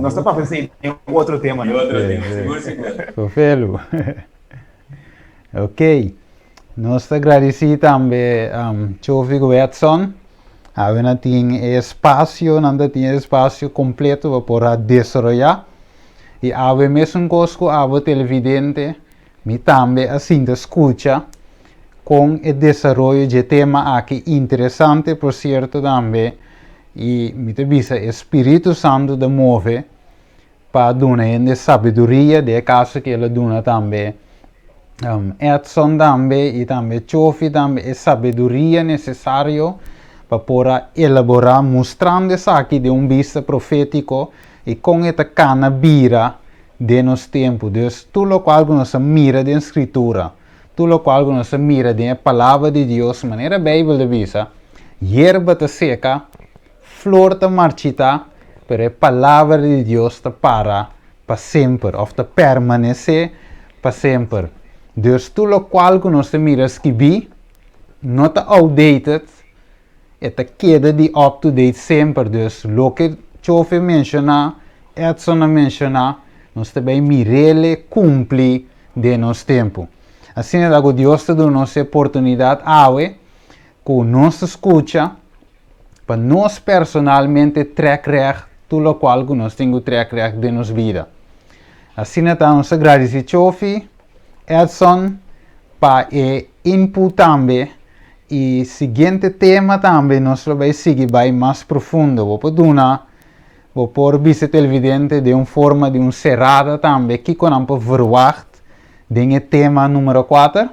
Nos ta papia esei den otro tema. Den otro tema, sigur sigur. Fofelu. Ok. Nos ta gradisí tambe Chovi ku Edson. Awe nan tin e espasio, nan ta tin e espasio kompleto pa por a desaroyá. I awe mesun kos ku abo televidente, mi tambe a sinta skucha kon e desaroyo dje tema aki, interesante por sierto tambe. I mi ta bisa e Spiritu Santu ta move pa duna hende sabiduria, den e kaso ku el a duna tambe Edson tambe i tambe Chofi tambe e sabiduria nesesario pa por a elaborá mustrando esaki den un bista profétiko i kon e ta kana bira den nos tempu. Dus tur lokual ku nos a mira den Skritura, tur lokual ku nos a mira den e Palabra di Dios, manera Beibel ta bisa, yerba ta seka, flor ta marchitá, pero e Palabra di Dios ta para pa semper òf ta permanesé pa semper. Dus tur lokual ku nos ta mira skibí no ta outdated, e ta keda di up to date semper. Dus loke Chofe menshoná, Edson a menshoná, nos ta bai mir'el kumpli den nos tempu. Asina ta ku Dios ta duna nos e oportunidat awe ku nos ta skucha pa nos personalmente trèk règt tur lokual ku nos tin ku trèk règt den nos bida. Asina ta nos ta gradisí Chofi, Edson pa e input tambe i siguiente tema tambe nos lo bai sigui bai mas profundo. Bo por duna, bo por bisa e televidente den un forma di un serada tambe kiko nan por verwagt den e tema numero kuater?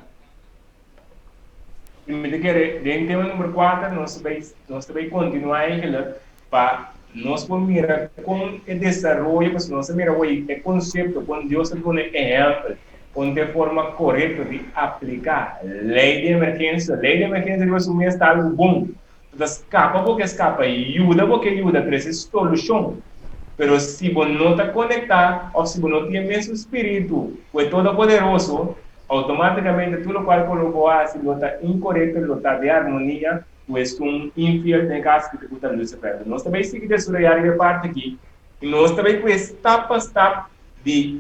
Mi ta kere den tema number kuater nos ta bai nos ta bai kontinuá eigenlijk pa nos por mira kon e desaroyo pasobra nos ta mira awor e konsepto kon Dios ta duna ehèmpel kon ta e forma korekto di apliká lei di emergensia. Lei di emergensia riba su mes ta algu bon. Bo ta skapa bo ke skapa, yuda bo ke yuda, trese solushon. Pero si bo no ta konektá òf si bo no tin e mesun spiritu ku e Todopoderoso, outomátikamente tur lokual ku lo bo hasi lo ta inkorekto, lo ta den armonia ku esun infiel, den e kaso aki ku ta Lucifer. Nos ta bai sigui desaroyá riba e parti aki i nos ta bai ku e stap pa stap di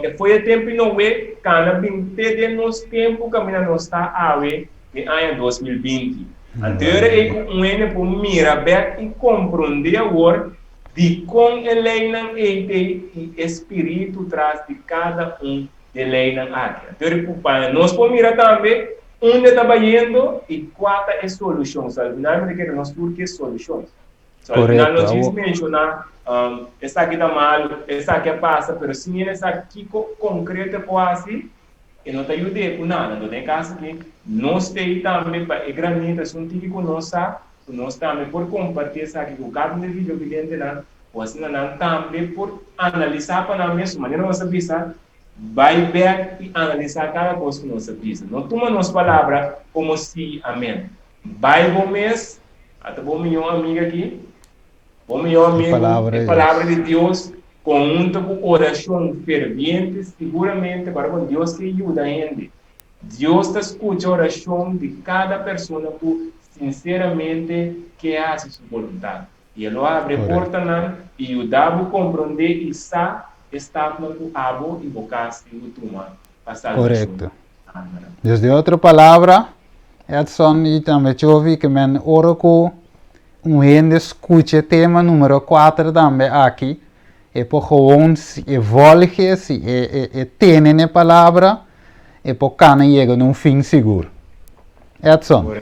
E foi e tempu i Noe kana bin te den nos tempu kaminda nos ta awe den aña 2020. Anterior ei ku un hende por mira bek i komprondé awor dikon e leinan ei t'ei i e spiritu tras di kada un di e leinan aki. Anterior ku pa nos por mira tambe unda ta bayendo i kua ta e solushon. So al final mi ta kere nos tur ke solushon. So al final no djis menciona esaki ta malo, esaki a pasa, pero sin hende sa kico concreto e por haci, e no ta yud'é cu nada. Anto den e caso aki, nos t'ei tambe pa e granito, esun tiki cu nos sa, cu nos tambe por comparti esaki cu cada un di e videovidentenan, cu asina nan tambe por analisa pa nan mes, manera nos a bisa, bai bek y analisa cada cos cu nos a bisa. No tuma nos palabra como si y amen. Bai bo mes, ata bo mihó amiga aki, bo mihó amigu, e Palabra di Dios, konhunto ku orashon ferviente, siguramente ora ku Dios ke yuda hende, Dios ta skucha orashon di kada persona ku sinseramente ke hasi su boluntat. I e lo habri e portanan i yuda bo komprondé i sa e stapnan ku abo i bo kas tin ku tuma pa salbashon. Korekto. Dus den otro palabra, Edson i tambe Chovi, ke men ora ku un hende skucha e tema numero kuater tambe aki, e por gewoon si e volge, si e e tene na e palabra, e por kana yega na un fin sigur. Edson.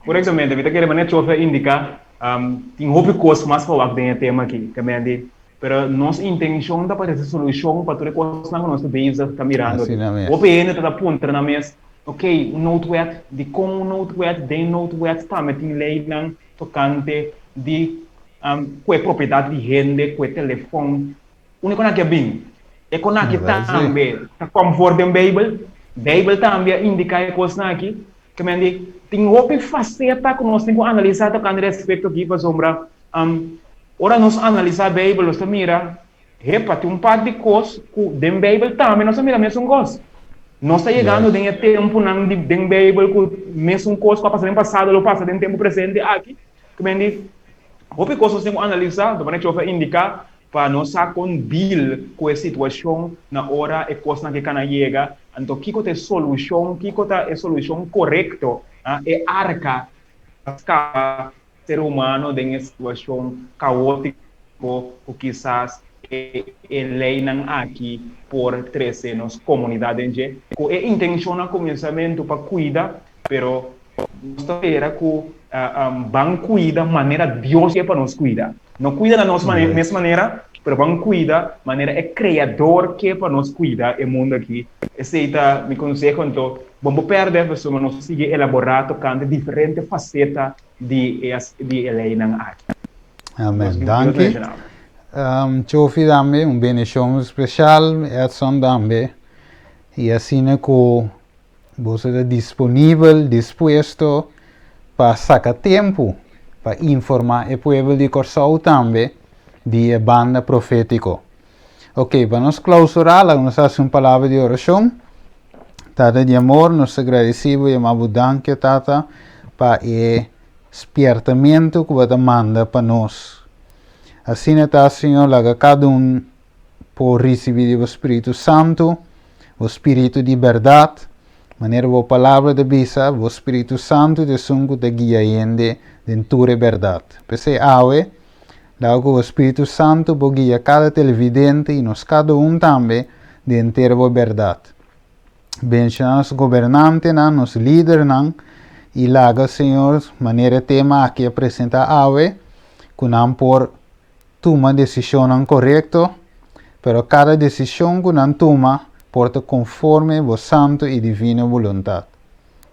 Korektamente, mi ta kere manera Chovi a indiká, tin hopi kos mas pa wak den e tema aki, ke men di Pero nos intencion ta pa trece solucion pa tur e cosnan cu nos ta bezig ta mirando aki. Asina mes. Hopi hende ta ta puntra nan mes, ok, un noodwet, dicon un noodwet? Den noodwet tambe tin leynan tocante di cu e propiedad di hende, cu e telefon. Unda con aki a bin? E con aki tambe ta kom voor den Bijbel? Bijbel tambe a indica e cosnan aki. Ke men di, tin hopi faceta cu nos tin cu analisa tocante di aspecto aki pasobra Ora nos analisá Beibel, nos ta mira, hepa, tin un par di kos ku den Beibel tambe nos ta mira mesun kos. Nos ta yegando den e tempunan di den Beibel ku mesun kos ku a pasa den pasado lo pasa den tempu presente aki. Ke men di, hopi kos nos tin ku analisá, Dominee Chofe a indiká pa nos sa kon deal ku e situashon na ora e kosnan ke kana yega. Anto kiko ta e solushon, kiko ta e solushon korekto, e arka pa skapa ser humano den e situashon kaótiko ku kisas e leinan aki por trese nos komunidat den dje, ku e intenshon na kuminsamentu pa kuida, pero nos ta spera ku. Ban kuida manera Dios ke pa nos kuida. No kuida na nos mes manera, pero ban kuida manera e Kreador ke pa nos kuida e mundu aki. Esei ta mi konseho. Anto, bo no por pèrdè pasobra nos ta sigui elaborá tokante diferente faseta di e leinan aki. Amen. Danki. Chofi tambe, un bendishon spesial. Edson tambe. I asina ku Boso ta disponibel, dispuesto pa saka tempu pa informá e pueblo di Kòrsou tambe di e banda profétiko. Ok, pa nos klausurá, laga nos hasi un palabra di orashon. Tata di amor, nos ta gradisí bo i ama bo danki, o Tata, pa e spièrtamentu ku bo ta manda pa nos. Asina ta, Señor, laga kada un por risibí di bo Spiritu Santu, bo Spiritu di bèrdat, manera bo Palabra ta bisa, bo Spiritu Santu ta esun ku ta guia hende den tur e bèrdat. P'esei awe, laga ku bo Spiritu Santu por guia kada televidente i nos kada un tambe den henter bo bèrdat. Benshoná nos gobernantenan, nos lidernan, i laga, Señor, manera e tema aki a presentá awe, ku nan por tuma desishonnan korekto, pero kada desishon ku nan tuma por ta konforme bo santu i divino boluntat.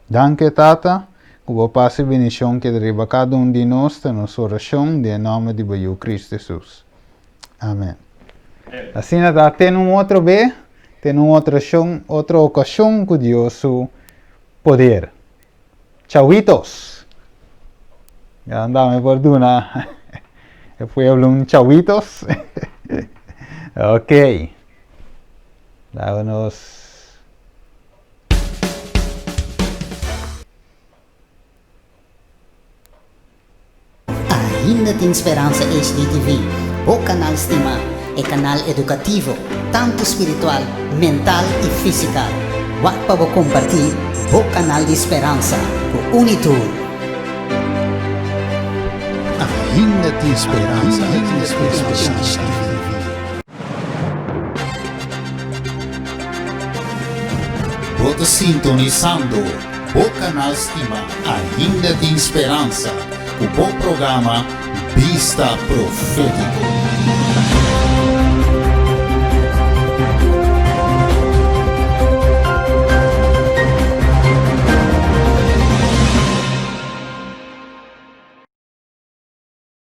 Danki, Tata, ku bo pas i bendishon keda riba kada un di nos ta nos orashon den e nòmber di bo Yu Kristu Hesus. Amen. Asina ta, te un otro be, te un otro otro okashon ku Dios su poder. Chawitos. Ya andame por duna e pueblo un chawitos. Ok. Laga nos. Ainda tin Speransa HDTV, bo kanal stimá, e kanal edukativo, tantu spiritual, mental i físikal. Wak pa bo kompartí bo kanal di speransa ku un i tur. Ainda tin Speransa HDTV. Bo ta sintonisando bo kanal stima Ainda Tin Speransa ku bo programa Bista Profétiko.